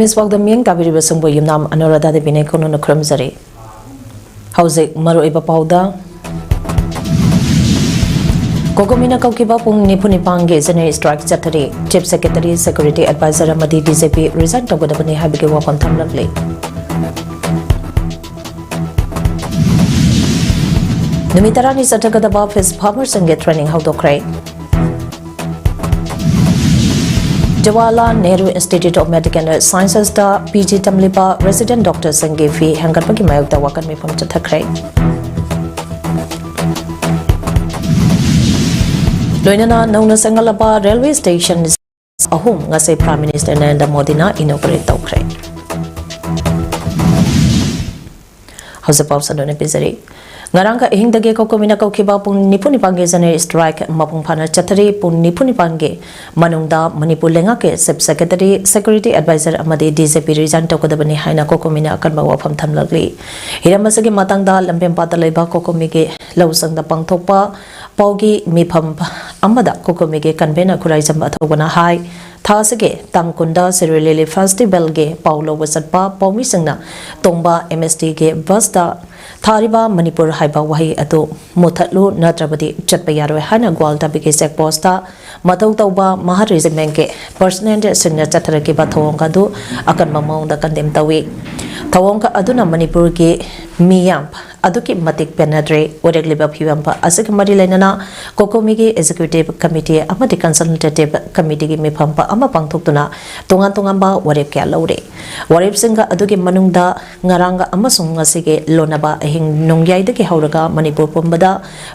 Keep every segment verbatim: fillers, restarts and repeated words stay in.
News ꯄꯥꯎꯗ ꯃꯤꯠꯌꯦꯡ ꯇꯥꯕꯤꯔꯤꯕꯁꯤꯡꯕꯨ ꯌꯨꯝꯅꯥꯝ ꯑꯅꯨꯔꯥꯙꯥ ꯗꯦꯕꯤꯅ ꯏꯈꯣ ꯅꯛꯅ ꯈꯨꯔꯨꯝꯖꯔꯤ꯫ ꯍꯧꯖꯤꯛ ꯃꯔꯨꯑꯣꯏꯕ ꯄꯥꯎꯗ, ꯀꯣꯀꯣꯃꯤꯅ ꯀꯧꯈꯤꯕ ꯄꯨꯡ ꯅꯤꯐꯨ ꯅꯤꯄꯥꯟꯒꯤ ꯖꯦꯅꯔꯦꯜ ꯁ꯭ꯇ꯭ꯔꯥꯏꯛ ꯆꯠꯊꯔꯤ꯫ ꯆꯤꯐ ꯁꯦꯀ꯭ꯔꯦꯇꯔꯤ, ꯁꯦꯀ꯭ꯌꯨꯔꯤꯇꯤ ꯑꯦꯗꯚꯥꯏꯖꯔ ꯑꯃꯗꯤ ꯗꯤ ꯖꯦ ꯄꯤ ꯔꯤꯖꯥꯏꯟ ꯇꯧꯒꯗꯕꯅꯤ ꯍꯥꯏꯕꯒꯤ ꯋꯥꯐꯝ ꯊꯝꯂꯛꯂꯤ꯫ ꯅꯨꯃꯤꯠ ꯇꯔꯥꯅꯤ ꯆꯠꯊꯒꯗꯕ ꯐꯤꯁ ꯐꯥꯔꯃꯔꯁꯤꯡꯒꯤ ꯇ꯭ꯔꯦꯅꯤꯡ ꯍꯧꯗꯣꯛꯈ꯭ꯔꯦ꯫ Jawaharlal Nehru institute of medical ꯁꯥꯏꯟꯁꯦꯁꯇ ꯄꯤ ꯖꯤ ꯇꯝꯂꯤꯕ ꯔꯦꯁꯤꯗꯦꯟꯠ ꯗꯣꯛꯇꯔꯁꯤꯡꯒꯤ ꯐꯤ ꯍꯦꯟꯒꯠꯄꯒꯤ ꯃꯥꯌꯣꯛꯇ ꯋꯥꯀꯠ ꯃꯤꯐꯝ ꯆꯠꯊꯈ꯭ꯔꯦ꯫ ꯂꯣꯏꯅꯅ ꯅꯧꯅ ꯁꯦꯝꯒꯠꯂꯕ ꯔꯦꯜꯋꯦ ꯁ꯭ꯇꯦꯁꯟ ꯑꯍꯨꯝ ꯉꯁꯤ ꯄ꯭ꯔꯥꯏꯝ ꯃꯤꯅꯤꯁꯇꯔ ꯅꯔꯦꯟꯗ꯭ꯔ ꯃꯣꯗꯤꯅ ꯏꯅꯣꯒ꯭ꯔꯦꯠ ꯇꯧꯈ꯭ꯔꯦ꯫ ꯍꯧꯖꯤꯛ ꯄꯥꯎ ꯁꯟꯗꯣꯛꯅ ꯄꯤꯖꯔꯤ꯫ ꯉꯔꯥꯡꯒ ꯑꯍꯤꯡꯗꯒꯤ ꯀꯣꯀꯣꯃꯤꯅ ꯀꯧꯈꯤꯕ ꯄꯨꯡ ꯅꯤꯐꯨ ꯅꯤꯄꯥꯟꯒꯤ ꯖꯦꯅꯔꯦꯜ ꯁ꯭ꯇ꯭ꯔꯥꯏꯛ ꯃꯄꯨꯡ ꯐꯥꯅ ꯆꯠꯊꯔꯤ꯫ ꯄꯨꯡ ꯅꯤꯐꯨ ꯅꯤꯄꯥꯟꯒꯤ ꯃꯅꯨꯡꯗ ꯃꯅꯤꯄꯨꯔ ꯂꯩꯉꯥꯛꯀꯤ ꯆꯤꯐ ꯁꯦꯀ꯭ꯔꯦꯇꯔꯤ, ꯁꯦꯀ꯭ꯌꯨꯔꯤꯇꯤ ꯑꯦꯗꯚꯥꯏꯖꯔ ꯑꯃꯗꯤ ꯗꯤ ꯖꯦ ꯄꯤ ꯔꯤꯖꯥꯏꯟ ꯇꯧꯒꯗꯕꯅꯤ ꯍꯥꯏꯅ ꯀꯣꯀꯣꯃꯤꯅ ꯑꯀꯟꯕ ꯋꯥꯐꯝ ꯊꯝꯂꯛꯂꯤ꯫ ꯍꯤꯔꯝ ꯑꯁꯤꯒꯤ ꯃꯇꯥꯡꯗ ꯂꯝꯐꯦꯜꯄꯥꯠꯇ ꯂꯩꯕ ꯀꯣꯀꯣꯃꯤꯒꯤ ꯂꯧꯁꯪꯗ ꯄꯥꯡꯊꯣꯛꯄ ꯄꯥꯎꯒꯤ ꯃꯤꯐꯝ ꯑꯃꯗ ꯀꯣꯀꯣꯃꯤꯒꯤ ꯀꯟꯚꯦꯅꯔ ꯈꯨꯔꯥꯏꯖꯝ ꯑꯊꯧꯕꯅ ꯍꯥꯏ, ꯊꯥ ꯑꯁꯤꯒꯤ ꯇꯥꯡ ꯀꯨꯟꯗ ꯁꯤꯔꯣꯏ ꯂꯤꯂꯤ ꯐꯦꯁꯇꯤꯚꯦꯜꯒꯤ ꯄꯥꯎ ꯂꯧꯕ ꯆꯠꯄ ꯄꯥꯎꯃꯤꯁꯤꯡꯅ ꯇꯣꯡꯕ ꯑꯦꯝ ꯑꯦꯁ ꯇꯤꯒꯤ ꯕꯁꯇ ꯊꯥꯔꯤꯕ ꯃꯅꯤꯄꯨꯔ ꯍꯥꯏꯕ ꯋꯥꯍꯩ ꯑꯗꯨ ꯃꯨꯊꯠꯂꯨ, ꯅꯠꯇ꯭ꯔꯕꯗꯤ ꯆꯠꯄ ꯌꯥꯔꯣꯏ ꯍꯥꯏꯅ ꯒ꯭ꯋꯥꯜꯇꯥꯕꯤꯒꯤ ꯆꯦꯛ ꯄꯣꯁꯇ ꯃꯊꯧ ꯇꯧꯕ ꯃꯍꯥ ꯔꯦꯖꯤꯃꯦꯟꯠꯀꯤ ꯄꯔꯁꯅꯦꯜꯁꯤꯡꯅ ꯆꯠꯊꯔꯛꯈꯤꯕ ꯊꯧꯑꯣꯡ ꯑꯗꯨ ꯑꯀꯟꯕ ꯃꯑꯣꯡꯗ ꯀꯟꯗꯦꯝ ꯇꯧꯏ꯫ ꯊꯧꯑꯣꯡ ꯑꯗꯨꯅ ꯃꯅꯤꯄꯨꯔꯒꯤ ꯃꯤꯌꯥꯝ ꯑꯗꯨꯛꯀꯤ ꯃꯇꯤꯛ ꯄꯦꯟꯅꯗ꯭ꯔꯦ꯫ ꯑꯣꯏꯔꯛꯂꯤꯕ ꯐꯤꯕꯝ ꯑꯁꯤꯒ ꯃꯔꯤ ꯂꯩꯅꯅ ꯀꯣꯀꯣꯃꯤꯒꯤ ꯑꯦꯛꯖꯤꯀ꯭ꯌꯨꯇꯤꯚ ꯀꯃꯤꯇꯤ ꯑꯃꯗꯤ ꯀꯟꯁꯜꯇꯦꯇꯤꯚ ꯀꯃꯤꯇꯤꯒꯤ ꯃꯤꯐꯝ ꯑꯃ ꯄꯥꯡꯊꯣꯛꯇꯨꯅ ꯇꯣꯉꯥꯟ ꯇꯣꯉꯥꯟꯕ ꯋꯥꯔꯦꯞ ꯀꯌꯥ ꯂꯧꯔꯦ꯫ ꯋꯥꯔꯦꯞꯁꯤꯡꯒ ꯑꯗꯨꯒꯤ ꯃꯅꯨꯡꯗ ꯉꯔꯥꯡꯒ ꯑꯃꯁꯨꯡ ꯉꯁꯤꯒꯤ ꯂꯣꯟꯅꯕ ꯑꯍꯤꯡ ꯅꯣꯡꯌꯥꯏꯗꯒꯤ ꯍꯧꯔꯒ ꯃꯅꯤꯄꯨꯔ ꯄꯨꯝꯕꯗ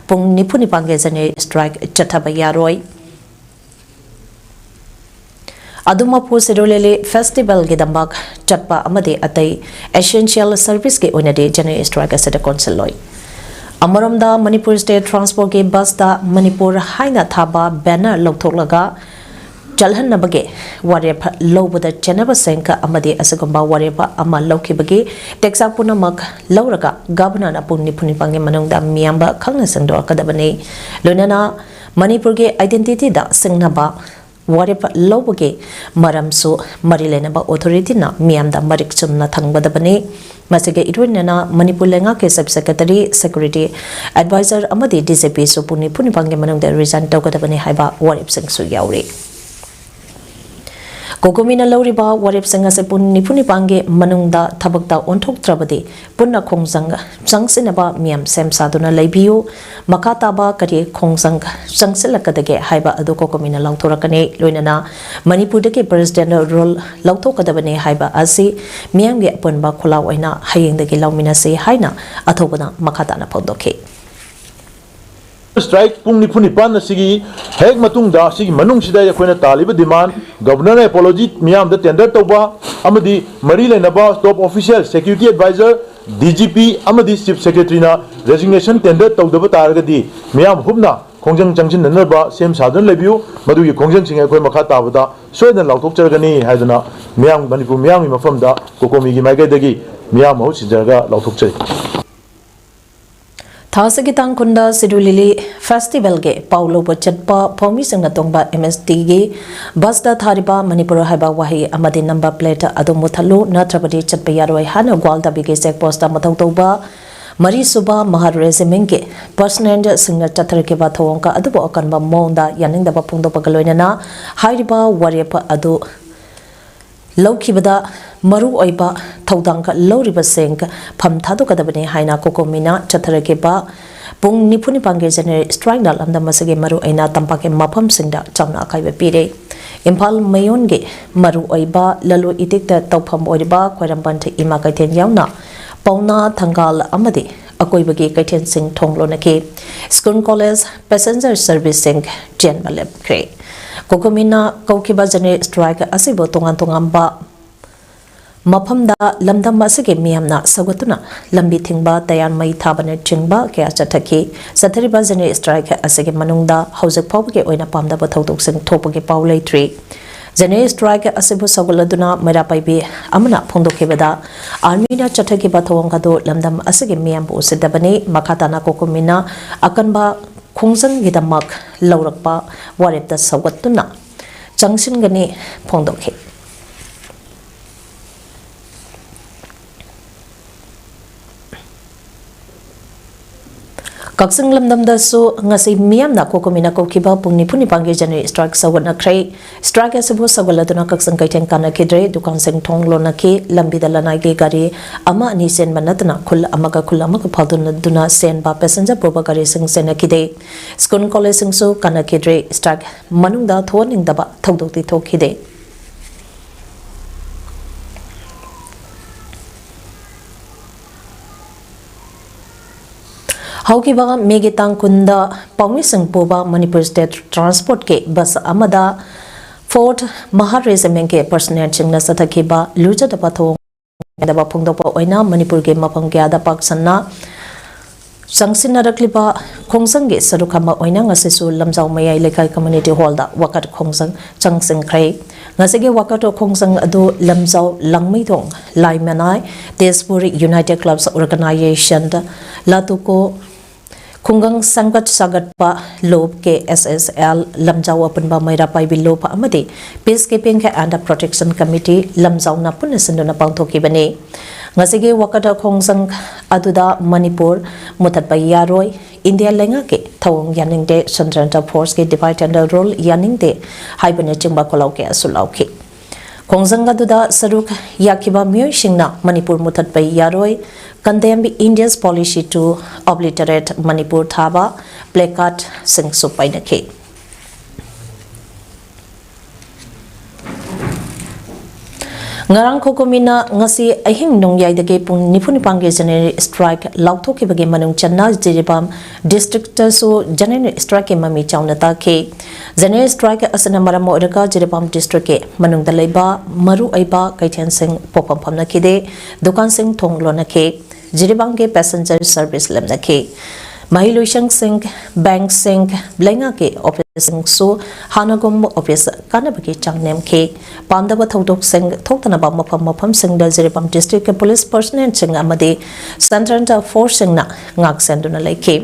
ꯄꯨꯡ ꯅꯤꯐꯨ ꯅꯤꯄꯥꯟꯒꯤ ꯖꯦꯅꯔꯦꯜ ꯁ꯭ꯇ꯭ꯔꯥꯏꯛ ꯆꯠꯊꯕ ꯌꯥꯔꯣꯏ꯫ ꯑꯗꯨꯃꯛꯄꯨ ꯁꯤꯔꯣꯏ ꯂꯤꯂꯤ ꯐꯦꯁꯇꯤꯚꯦꯜꯒꯤꯗꯃꯛ ꯆꯠꯄ ꯑꯃꯗꯤ ꯑꯇꯩ ꯑꯦꯁꯦꯟꯁꯤꯌꯦꯜ ꯁꯔꯚꯤꯁꯀꯤ ꯑꯣꯏꯅꯗꯤ ꯖꯦꯅꯔꯦꯜ ꯁ꯭ꯇ꯭ꯔꯥꯏꯛ ꯑꯁꯤꯗ ꯀꯣꯟꯁꯤꯜꯂꯣꯏ꯫ ꯑꯃꯔꯣꯝꯗ ꯃꯅꯤꯄꯨꯔ ꯁ꯭ꯇꯦꯠ ꯇ꯭ꯔꯥꯟꯁꯄꯣꯔꯠꯀꯤ ꯕꯁꯇ ꯃꯅꯤꯄꯨꯔ ꯍꯥꯏꯅ ꯊꯥꯕ ꯕꯦꯅꯔ ꯂꯧꯊꯣꯛꯂꯒ ꯆꯠꯍꯟꯅꯕꯒꯤ ꯋꯥꯔꯦꯞ ꯂꯧꯕꯗ ꯆꯦꯟꯅꯕꯁꯤꯡ ꯑꯃꯗꯤ ꯑꯁꯤꯒꯨꯝꯕ ꯋꯥꯔꯦꯞ ꯑꯃ ꯂꯧꯈꯤꯕꯒꯤ ꯇꯦꯛꯆꯥꯛ ꯄꯨꯝꯅꯃꯛ ꯂꯧꯔꯒ ꯒꯚꯔꯅꯔꯅ ꯄꯨꯡ ꯅꯤꯐꯨ ꯅꯤꯄꯥꯟꯒꯤ ꯃꯅꯨꯡꯗ ꯃꯤꯌꯥꯝꯕ ꯈꯪꯅ ꯁꯦꯡꯗꯣꯛꯀꯗꯕꯅꯤ꯫ ꯂꯣꯏꯅꯅ ꯃꯅꯤꯄꯨꯔꯒꯤ ꯑꯥꯏꯗꯦꯟꯇꯤꯇꯤꯗ ꯁꯤꯡꯅꯕ ꯋꯥꯔꯦꯞ ꯂꯧꯕꯒꯤ ꯃꯔꯝꯁꯨ ꯃꯔꯤ ꯂꯩꯅꯕ ꯑꯣꯊꯣꯔꯤꯇꯤꯅ ꯃꯤꯌꯥꯝꯗ ꯃꯔꯤꯛ ꯆꯨꯝꯅ ꯊꯝꯒꯗꯕꯅꯤ꯫ ꯃꯁꯤꯒ ꯏꯔꯣꯏꯅꯅ ꯃꯅꯤꯄꯨꯔ ꯂꯩꯉꯥꯛꯀꯤ ꯆꯤꯐ ꯁꯦꯀ꯭ꯔꯦꯇꯔꯤ, ꯁꯦꯀ꯭ꯌꯨꯔꯤꯇꯤ ꯑꯦꯗꯚꯥꯏꯖꯔ ꯑꯃꯗꯤ ꯗꯤ ꯖꯤ ꯄꯤꯁꯨ ꯄꯨꯡ ꯅꯤꯐꯨ ꯅꯤꯄꯥꯟꯒꯤ ꯃꯅꯨꯡꯗ ꯔꯤꯖꯥꯏꯟ ꯇꯧꯒꯗꯕꯅꯤ ꯍꯥꯏꯕ ꯋꯥꯔꯦꯞꯁꯤꯡꯁꯨ ꯌꯥꯎꯔꯤ꯫ ꯀꯣꯀꯣꯃꯤꯅ ꯂꯧꯔꯤꯕ ꯋꯥꯔꯦꯞꯁꯤꯡ ꯑꯁꯤ ꯄꯨꯡ ꯅꯤꯐꯨ ꯅꯤꯄꯥꯟꯒꯤ ꯃꯅꯨꯡꯗ ꯊꯕꯛꯇ ꯑꯣꯟꯊꯣꯛꯇ꯭ꯔꯕꯗꯤ ꯄꯨꯟꯅ ꯈꯣꯡꯖꯪ ꯆꯪꯁꯤꯟꯅꯕ ꯃꯤꯌꯥꯝ ꯁꯦꯝ ꯁꯥꯗꯨꯅ ꯂꯩꯕꯤꯌꯨ꯫ ꯃꯈꯥ ꯇꯥꯕ ꯀꯔꯤ ꯈꯣꯡꯖꯪ ꯆꯪꯁꯤꯜꯂꯛꯀꯗꯒꯦ ꯍꯥꯏꯕ ꯑꯗꯨ ꯀꯣꯀꯣꯃꯤꯅ ꯂꯥꯎꯊꯣꯔꯛꯀꯅꯤ꯫ ꯂꯣꯏꯅꯅ ꯃꯅꯤꯄꯨꯔꯗꯒꯤ ꯄ꯭ꯔꯦꯁꯤꯗꯦꯟ ꯔꯨꯜ ꯂꯧꯊꯣꯛꯀꯗꯕꯅꯤ ꯍꯥꯏꯕ ꯑꯁꯤ ꯃꯤꯌꯥꯝꯒꯤ ꯑꯄꯨꯟꯕ ꯈꯣꯜꯂꯥꯎ ꯑꯣꯏꯅ ꯍꯌꯦꯡꯗꯒꯤ ꯂꯧꯃꯤꯟꯅꯁꯤ ꯍꯥꯏꯅ ꯑꯊꯧꯕꯅ ꯃꯈꯥ ꯇꯥꯅ ꯐꯣꯡꯗꯣꯛꯈꯤ꯫ ꯁ꯭ꯇ꯭ꯔꯥꯏꯛ ꯄꯨꯡ ꯅꯤꯐꯨ ꯅꯤꯄꯥꯟ ꯑꯁꯤꯒꯤ ꯍꯦꯛ ꯃꯇꯨꯡꯗ, ꯑꯁꯤꯒꯤ ꯃꯅꯨꯡꯁꯤꯗ ꯑꯩꯈꯣꯏꯅ ꯇꯥꯜꯂꯤꯕ ꯗꯤꯃꯥꯟ, ꯒꯕꯔꯅꯔ ꯑꯦꯄꯣꯂꯣꯖꯤ ꯃꯤꯌꯥꯝꯗ ꯇꯦꯟꯗꯔ ꯇꯧꯕ ꯑꯃꯗꯤ ꯃꯔꯤ ꯂꯩꯅꯕ ꯇꯣꯞ official, security adviser, D G P ꯑꯃꯗꯤ ꯆꯤꯐ ꯁꯦꯀ꯭ꯔꯦꯇꯔꯤꯅ ꯔꯦꯖꯤꯒꯅꯦꯁꯟ ꯇꯦꯟꯗꯔ ꯇꯧꯗꯕ ꯇꯥꯔꯒꯗꯤ, ꯃꯤꯌꯥꯝ ꯍꯨꯞꯅ ꯈꯣꯡꯖꯪ ꯆꯪꯁꯤꯟꯅꯅꯕ ꯁꯦꯝ ꯁꯥꯗꯨꯅ ꯂꯩꯕꯤꯌꯨ꯫ ꯃꯗꯨꯒꯤ ꯈꯣꯡꯖꯪꯁꯤꯡ ꯑꯩꯈꯣꯏ ꯃꯈꯥ ꯇꯥꯕꯗ ꯁꯣꯏꯗꯅ ꯂꯥꯎꯊꯣꯛꯆꯔꯒꯅꯤ ꯍꯥꯏꯗꯨꯅ ꯃꯤꯌꯥꯝ, ꯃꯅꯤꯄꯨꯔ ꯃꯤꯌꯥꯝꯒꯤ ꯃꯐꯝꯗ ꯀꯣꯀꯣꯃꯤꯒꯤ ꯃꯥꯏꯀꯩꯗꯒꯤ ꯃꯤꯌꯥꯝ ꯃꯍꯨꯠ ꯁꯤꯟꯖꯔꯒ ꯂꯥꯎꯊꯣꯛꯆꯔꯤ꯫ ꯊꯥ ꯑꯁꯤꯒꯤ ꯇꯥꯡ ꯀꯨꯟꯗ ꯁꯤꯔꯨ ꯂꯤꯂꯤ ꯐꯦꯁꯇꯤꯚꯦꯜꯒꯤ ꯄꯥꯎ ꯂꯧꯕ ꯆꯠꯄ ꯐꯧꯃꯤꯁꯤꯡꯅ ꯇꯣꯡꯕ ꯑꯦꯝ ꯑꯦꯁ ꯇꯤꯒꯤ ꯕꯁꯇ ꯊꯥꯔꯤꯕ ꯃꯅꯤꯄꯨꯔ ꯍꯥꯏꯕ ꯋꯥꯍꯩ ꯑꯃꯗꯤ ꯅꯝꯕꯔ ꯄ꯭ꯂꯦꯠ ꯑꯗꯨ ꯃꯨꯠꯊꯠꯂꯨ, ꯅꯠꯇ꯭ꯔꯕꯗꯤ ꯆꯠꯄ ꯌꯥꯔꯣꯏ ꯍꯥꯏꯅ ꯒ꯭ꯋꯥꯜꯗꯥꯕꯤꯒꯤ ꯆꯦꯛ ꯄꯣꯁꯇ ꯃꯊꯧ ꯇꯧꯕ ꯃꯔꯤ ꯁꯨꯕ ꯃꯍꯥꯔ ꯔꯦꯖꯤꯃꯦꯟꯒꯤ ꯄꯔꯁꯅꯦꯜꯁꯤꯡꯅ ꯆꯠꯊꯔꯛꯈꯤꯕ ꯊꯧꯑꯣꯡ ꯑꯗꯨꯕꯨ ꯑꯀꯟꯕ ꯃꯑꯣꯡꯗ ꯌꯥꯅꯤꯡꯗꯕ ꯐꯣꯡꯗꯣꯛꯄꯒ ꯂꯣꯏꯅꯅ ꯍꯥꯏꯔꯤꯕ ꯋꯥꯔꯦꯞ ꯑꯗꯨ ꯂꯧꯈꯤꯕꯗ ꯃꯔꯨꯑꯣꯏꯕ ꯊꯧꯗꯥꯡ ꯂꯧꯔꯤꯕꯁꯤꯡ ꯐꯝ ꯊꯥꯗꯣꯛꯀꯗꯕꯅꯤ ꯍꯥꯏꯅ ꯀꯣꯀꯣꯃꯤꯅ ꯆꯠꯊꯔꯛꯈꯤꯕ ꯄꯨꯡ ꯅꯤꯐꯨ ꯅꯤꯄꯥꯟꯒꯤ ꯖꯦꯅꯔꯦꯜ ꯁ꯭ꯇ꯭ꯔꯥꯏꯛꯅ ꯂꯝꯗꯝ ꯑꯁꯤꯒꯤ ꯃꯔꯨꯑꯣꯏꯅ ꯇꯝꯄꯥꯛꯀꯤ ꯃꯐꯝꯁꯤꯡꯗ ꯆꯥꯎꯅ ꯑꯀꯥꯏꯕ ꯄꯤꯔꯦ꯫ ꯏꯝꯐꯥꯜ ꯃꯌꯣꯟꯒꯤ ꯃꯔꯨꯑꯣꯏꯕ ꯂꯂꯣꯟ ꯏꯇꯤꯛꯇ ꯇꯧꯐꯝ ꯑꯣꯏꯔꯤꯕ ꯈ꯭ꯋꯥꯏꯔꯝꯕꯟ ꯏꯃꯥ ꯀꯩꯊꯦꯜ ꯌꯥꯎꯅ ꯄꯥꯎꯅꯥ, ꯊꯪꯒꯥꯜ ꯑꯃꯗꯤ ꯑꯀꯣꯏꯕꯒꯤ ꯀꯩꯊꯦꯜꯁꯤꯡ ꯊꯣꯡ ꯂꯣꯟꯅꯈꯤ꯫ ꯁ꯭ꯀꯨꯜ, ꯀꯣꯂꯦꯖ, ꯄꯦꯁꯦꯟꯖꯔ ꯁꯔꯚꯤꯁꯁꯤꯡ ꯆꯦꯟꯕ ꯂꯦꯞꯈ꯭ꯔꯦ꯫ ꯀꯣꯀꯣꯃꯤꯅ ꯀꯧꯈꯤꯕ ꯖꯦꯅꯔꯦꯜ ꯁ꯭ꯇ꯭ꯔꯥꯏꯛ ꯑꯁꯤꯕꯨ ꯇꯣꯉꯥꯟ ꯇꯣꯉꯥꯟꯕ ꯃꯐꯝꯗ ꯂꯝꯗꯝ ꯑꯁꯤꯒꯤ ꯃꯤꯌꯥꯝꯅ ꯁꯧꯒꯠꯇꯨꯅ ꯂꯝꯕꯤ ꯊꯤꯡꯕ, ꯇꯌꯥꯔ ꯃꯩ ꯊꯥꯕꯅꯆꯤꯡꯕ ꯀꯌꯥ ꯆꯠꯊꯈꯤ꯫ ꯆꯠꯊꯔꯤꯕ ꯖꯦꯅꯔꯦꯜ ꯁ꯭ꯇ꯭ꯔꯥꯏꯛ ꯑꯁꯤꯒꯤ ꯃꯅꯨꯡꯗ ꯍꯧꯖꯤꯛ ꯐꯥꯎꯕꯒꯤ ꯑꯣꯏꯅ ꯄꯥꯝꯗꯕ ꯊꯧꯗꯣꯛꯁꯤꯡ ꯊꯣꯛꯄꯒꯤ ꯄꯥꯎ ꯂꯩꯇ꯭ꯔꯤ꯫ ꯖꯦꯅꯔꯦꯜ ꯁ꯭ꯇ꯭ꯔꯥꯏꯛ ꯑꯁꯤꯕꯨ ꯁꯧꯒꯠꯂꯗꯨꯅ ꯃꯩꯔꯥ ꯄꯥꯏꯕꯤ ꯑꯃꯅ ꯐꯣꯡꯗꯣꯛꯈꯤꯕꯗ, ꯑꯥꯔꯃꯤꯅ ꯆꯠꯊꯈꯤꯕ ꯊꯧꯑꯣꯡ ꯑꯗꯨ ꯂꯝꯗꯝ ꯑꯁꯤꯒꯤ ꯃꯤꯌꯥꯝꯕꯨ ꯎꯁꯤꯠꯇꯕꯅꯤ꯫ ꯃꯈꯥ ꯇꯥꯅ ꯀꯣꯀꯣꯃꯤꯅ ꯑꯀꯟꯕ ꯈꯣꯡꯖꯪꯒꯤꯗꯃꯛ ꯂꯧꯔꯛꯄ ꯋꯥꯔꯦꯞꯇ ꯁꯧꯒꯠꯇꯨꯅ ꯆꯪꯁꯤꯟꯒꯅꯤ ꯐꯣꯡꯗꯣꯛꯈꯤ꯫ ꯀꯛꯆꯤꯡ ꯂꯝꯗꯝꯗꯁꯨ ꯉꯁꯤ ꯃꯤꯌꯥꯝꯅ ꯀꯣꯀꯣꯃꯤꯅ ꯀꯧꯈꯤꯕ ꯄꯨꯡ ꯅꯤꯐꯨ ꯅꯤꯄꯥꯟꯒꯤ ꯖꯅꯔꯦꯜ ꯁ꯭ꯇ꯭ꯔꯥꯏꯛ ꯁꯧꯒꯠꯅꯈ꯭ꯔꯦ꯫ ꯁ꯭ꯇ꯭ꯔꯥꯏꯛ ꯑꯁꯤꯕꯨ ꯁꯧꯒꯠꯂꯗꯨꯅ ꯀꯛꯆꯤꯡ ꯀꯩꯊꯦꯜ ꯀꯥꯅꯈꯤꯗ꯭ꯔꯦ, ꯗꯨꯀꯥꯟꯁꯤꯡ ꯊꯣꯡ ꯂꯣꯟꯅꯈꯤ, ꯂꯝꯕꯤꯗ ꯂꯅꯥꯏꯒꯤ ꯒꯥꯔꯤ ꯑꯃ ꯑꯅꯤ ꯆꯦꯟꯕ ꯅꯠꯇꯅ ꯈꯨꯜ ꯑꯃꯒ ꯈꯨꯜ ꯑꯃꯒ ꯐꯥꯎꯗꯨꯅ ꯆꯦꯟꯕ ꯄꯦꯁꯦꯟꯖꯔ ꯄꯨꯕ ꯒꯥꯔꯤꯁꯤꯡ ꯆꯦꯟꯅꯈꯤꯗꯦ꯫ ꯁ꯭ꯀꯨꯜ ꯀꯣꯂꯦꯖꯁꯤꯡꯁꯨ ꯀꯥꯅꯈꯤꯗ꯭ꯔꯦ꯫ ꯁ꯭ꯇ꯭ꯔꯥꯏꯛ ꯃꯅꯨꯡꯗ ꯊꯣꯛꯍꯟꯅꯤꯡꯗꯕ ꯊꯧꯗꯣꯛꯇꯤ ꯊꯣꯛꯈꯤꯗꯦ꯫ ꯍꯧꯈꯤꯕ ꯃꯦꯒꯤ ꯇꯥꯡ ꯀꯨꯟꯗ ꯄꯥꯎꯃꯤꯁꯤꯡ ꯄꯨꯕ ꯃꯅꯤꯄꯨꯔ ꯁ꯭ꯇꯦꯠ ꯇ꯭ꯔꯥꯟꯁꯄꯣꯔꯠꯀꯤ ꯕꯁ ꯑꯃꯗ ꯐꯣꯔꯠ ꯃꯍꯥ ꯔꯦꯖꯤꯃꯦꯟꯠꯀꯤ ꯄꯔꯁꯅꯦꯜꯁꯤꯡꯅ ꯆꯠꯊꯈꯤꯕ ꯂꯨꯖꯗꯕ ꯊꯧꯑꯣꯡ ꯌꯥꯗꯕ ꯐꯣꯡꯗꯣꯛꯄ ꯑꯣꯏꯅ ꯃꯅꯤꯄꯨꯔꯒꯤ ꯃꯐꯝ ꯀꯌꯥꯗ ꯄꯥꯛ ꯁꯟꯅ ꯆꯪꯁꯤꯟꯅꯔꯛꯂꯤꯕ ꯈꯣꯡꯖꯪꯒꯤ ꯁꯔꯨꯛ ꯑꯃ ꯑꯣꯏꯅ ꯉꯁꯤꯁꯨ ꯂꯝꯖꯥꯎ ꯃꯌꯥꯏ ꯂꯩꯀꯥꯏ ꯀꯝꯃ꯭ꯌꯨꯅꯤꯇꯤ ꯍꯣꯜꯗ ꯋꯥꯀꯠ ꯈꯣꯡꯖꯪ ꯆꯪꯁꯤꯟꯈ꯭ꯔꯦ꯫ ꯉꯁꯤꯒꯤ ꯋꯥꯀꯠ ꯈꯣꯡꯖꯪ ꯑꯗꯨ ꯂꯝꯖꯥꯎ ꯂꯥꯡꯃꯩꯗꯣꯡ ꯂꯥꯏꯃꯅꯥꯏ ꯇꯦꯖꯄꯨꯔ ꯌꯨꯅꯥꯏꯇꯦꯗ ꯀ꯭ꯂꯕꯁ ꯑꯣꯔꯒꯅꯥꯏꯖꯦꯁꯟꯗ ꯂꯥꯇꯨꯀꯣ ꯈꯨꯡꯒꯪ ꯁꯦꯝꯒꯠ ꯁꯥꯒꯠꯄ ꯂꯨꯞ, ꯀꯦ ꯑꯦꯁ ꯑꯦꯁ ꯑꯦꯜ, ꯂꯝꯖꯥꯎ ꯑꯄꯨꯟꯕ ꯃꯩꯔꯥ ꯄꯥꯏꯕꯤ ꯂꯨꯞ ꯑꯃꯗꯤ Peace Keeping and Protection Committee ꯂꯝꯖꯥꯎꯅ ꯄꯨꯟꯅ ꯁꯤꯟꯗꯨꯅ ꯄꯥꯡꯊꯣꯛꯈꯤꯕꯅꯤ꯫ ꯉꯁꯤꯒꯤ ꯋꯥꯀꯠ ꯈꯣꯡꯖꯪ ꯑꯗꯨꯗ ꯃꯅꯤꯄꯨꯔ ꯃꯨꯊꯠꯄ ꯌꯥꯔꯣꯏ, ꯏꯟꯗꯤꯌꯥ ꯂꯩꯉꯥꯛꯀꯤ ꯊꯧꯑꯣꯡ ꯌꯥꯅꯤꯡꯗꯦ, Central Forceꯀꯤ divide and rule ꯌꯥꯅꯤꯡꯗꯦ ꯍꯥꯏꯕꯅꯆꯤꯡꯕ ꯈꯣꯜꯂꯥꯎ ꯀꯌꯥꯁꯨ ꯂꯥꯎꯈꯤ꯫ ꯈꯣꯡꯖꯪ ꯑꯗꯨꯗ ꯁꯔꯨꯛ ꯌꯥꯈꯤꯕ ꯃꯤꯑꯣꯏꯁꯤꯡꯅ "ꯃꯅꯤꯄꯨꯔ ꯃꯨꯊꯠꯄ ꯌꯥꯔꯣꯏ", "Condemn India's policy to obliterate Manipur" ꯊꯥꯕ placardꯁꯤꯡꯁꯨ ꯄꯥꯏꯅꯈꯤ꯫ ꯉꯔꯥꯡ ꯈꯣꯀꯣꯃꯤꯅ ꯉꯁꯤ ꯑꯍꯤꯡ ꯅꯣꯡꯌꯥꯏꯗꯒꯤ ꯄꯨꯡ ꯅꯤꯐꯨ ꯅꯤꯄꯥꯟꯒꯤ ꯖꯦꯅꯔꯦꯜ ꯁ꯭ꯇ꯭ꯔꯥꯏꯛ ꯂꯥꯎꯊꯣꯛꯈꯤꯕꯒꯤ ꯃꯅꯨꯡ ꯆꯟꯅ ꯖꯤꯔꯤꯕꯥꯝ ꯗꯤꯁꯇ꯭ꯔꯤꯛꯇꯁꯨ ꯖꯦꯅꯔꯦꯜ ꯁ꯭ꯇ꯭ꯔꯥꯏꯛꯀꯤ ꯃꯃꯤ ꯆꯥꯎꯅ ꯇꯥꯈꯤ꯫ ꯖꯦꯅꯔꯦꯜ ꯁ꯭ꯇ꯭ꯔꯥꯏꯛ ꯑꯁꯤꯅ ꯃꯔꯝ ꯑꯣꯏꯔꯒ ꯖꯤꯔꯤꯕꯥꯝ ꯗꯤꯁꯇ꯭ꯔꯤꯛꯀꯤ ꯃꯅꯨꯡꯗ ꯂꯩꯕ ꯃꯔꯨ ꯑꯣꯏꯕ ꯀꯩꯊꯦꯜꯁꯤꯡ ꯄꯣꯠꯐꯝ ꯐꯝꯅꯈꯤꯗꯦ, ꯗꯨꯀꯥꯟꯁꯤꯡ ꯊꯣꯡ ꯂꯣꯟꯅꯈꯤ꯫ ꯖꯤꯔꯤꯕꯥꯝꯒꯤ ꯄꯦꯁꯦꯟꯖꯔ ꯁꯔꯚꯤꯁ ꯂꯦꯞꯅꯈꯤ꯫ ꯃꯍꯩꯂꯣꯏꯁꯪꯁꯤꯡ, ꯕꯦꯡꯛꯁꯤꯡ, ꯂꯩꯉꯥꯛꯀꯤ ꯑꯣꯐꯤꯁꯁꯤꯡꯁꯨ ꯍꯥꯟꯅꯒꯨꯝ ꯑꯣꯐꯤꯁ ꯀꯥꯅꯕꯒꯤ ꯆꯥꯡ ꯅꯦꯝꯈꯤ꯫ ꯄꯥꯝꯗꯕ ꯊꯧꯗꯣꯛꯁꯤꯡ ꯊꯣꯛꯇꯅꯕ ꯃꯐꯝ ꯃꯐꯝꯁꯤꯡꯗ ꯖꯤꯔꯤꯕꯥꯝ ꯗꯤꯁꯇ꯭ꯔꯤꯛꯀꯤ ꯄꯨꯂꯤꯁ ꯄꯔꯁꯅꯦꯜꯁꯤꯡ ꯑꯃꯗꯤ Central Forceꯁꯤꯡꯅ ꯉꯥꯛ ꯁꯦꯟꯗꯨꯅ ꯂꯩꯈꯤ꯫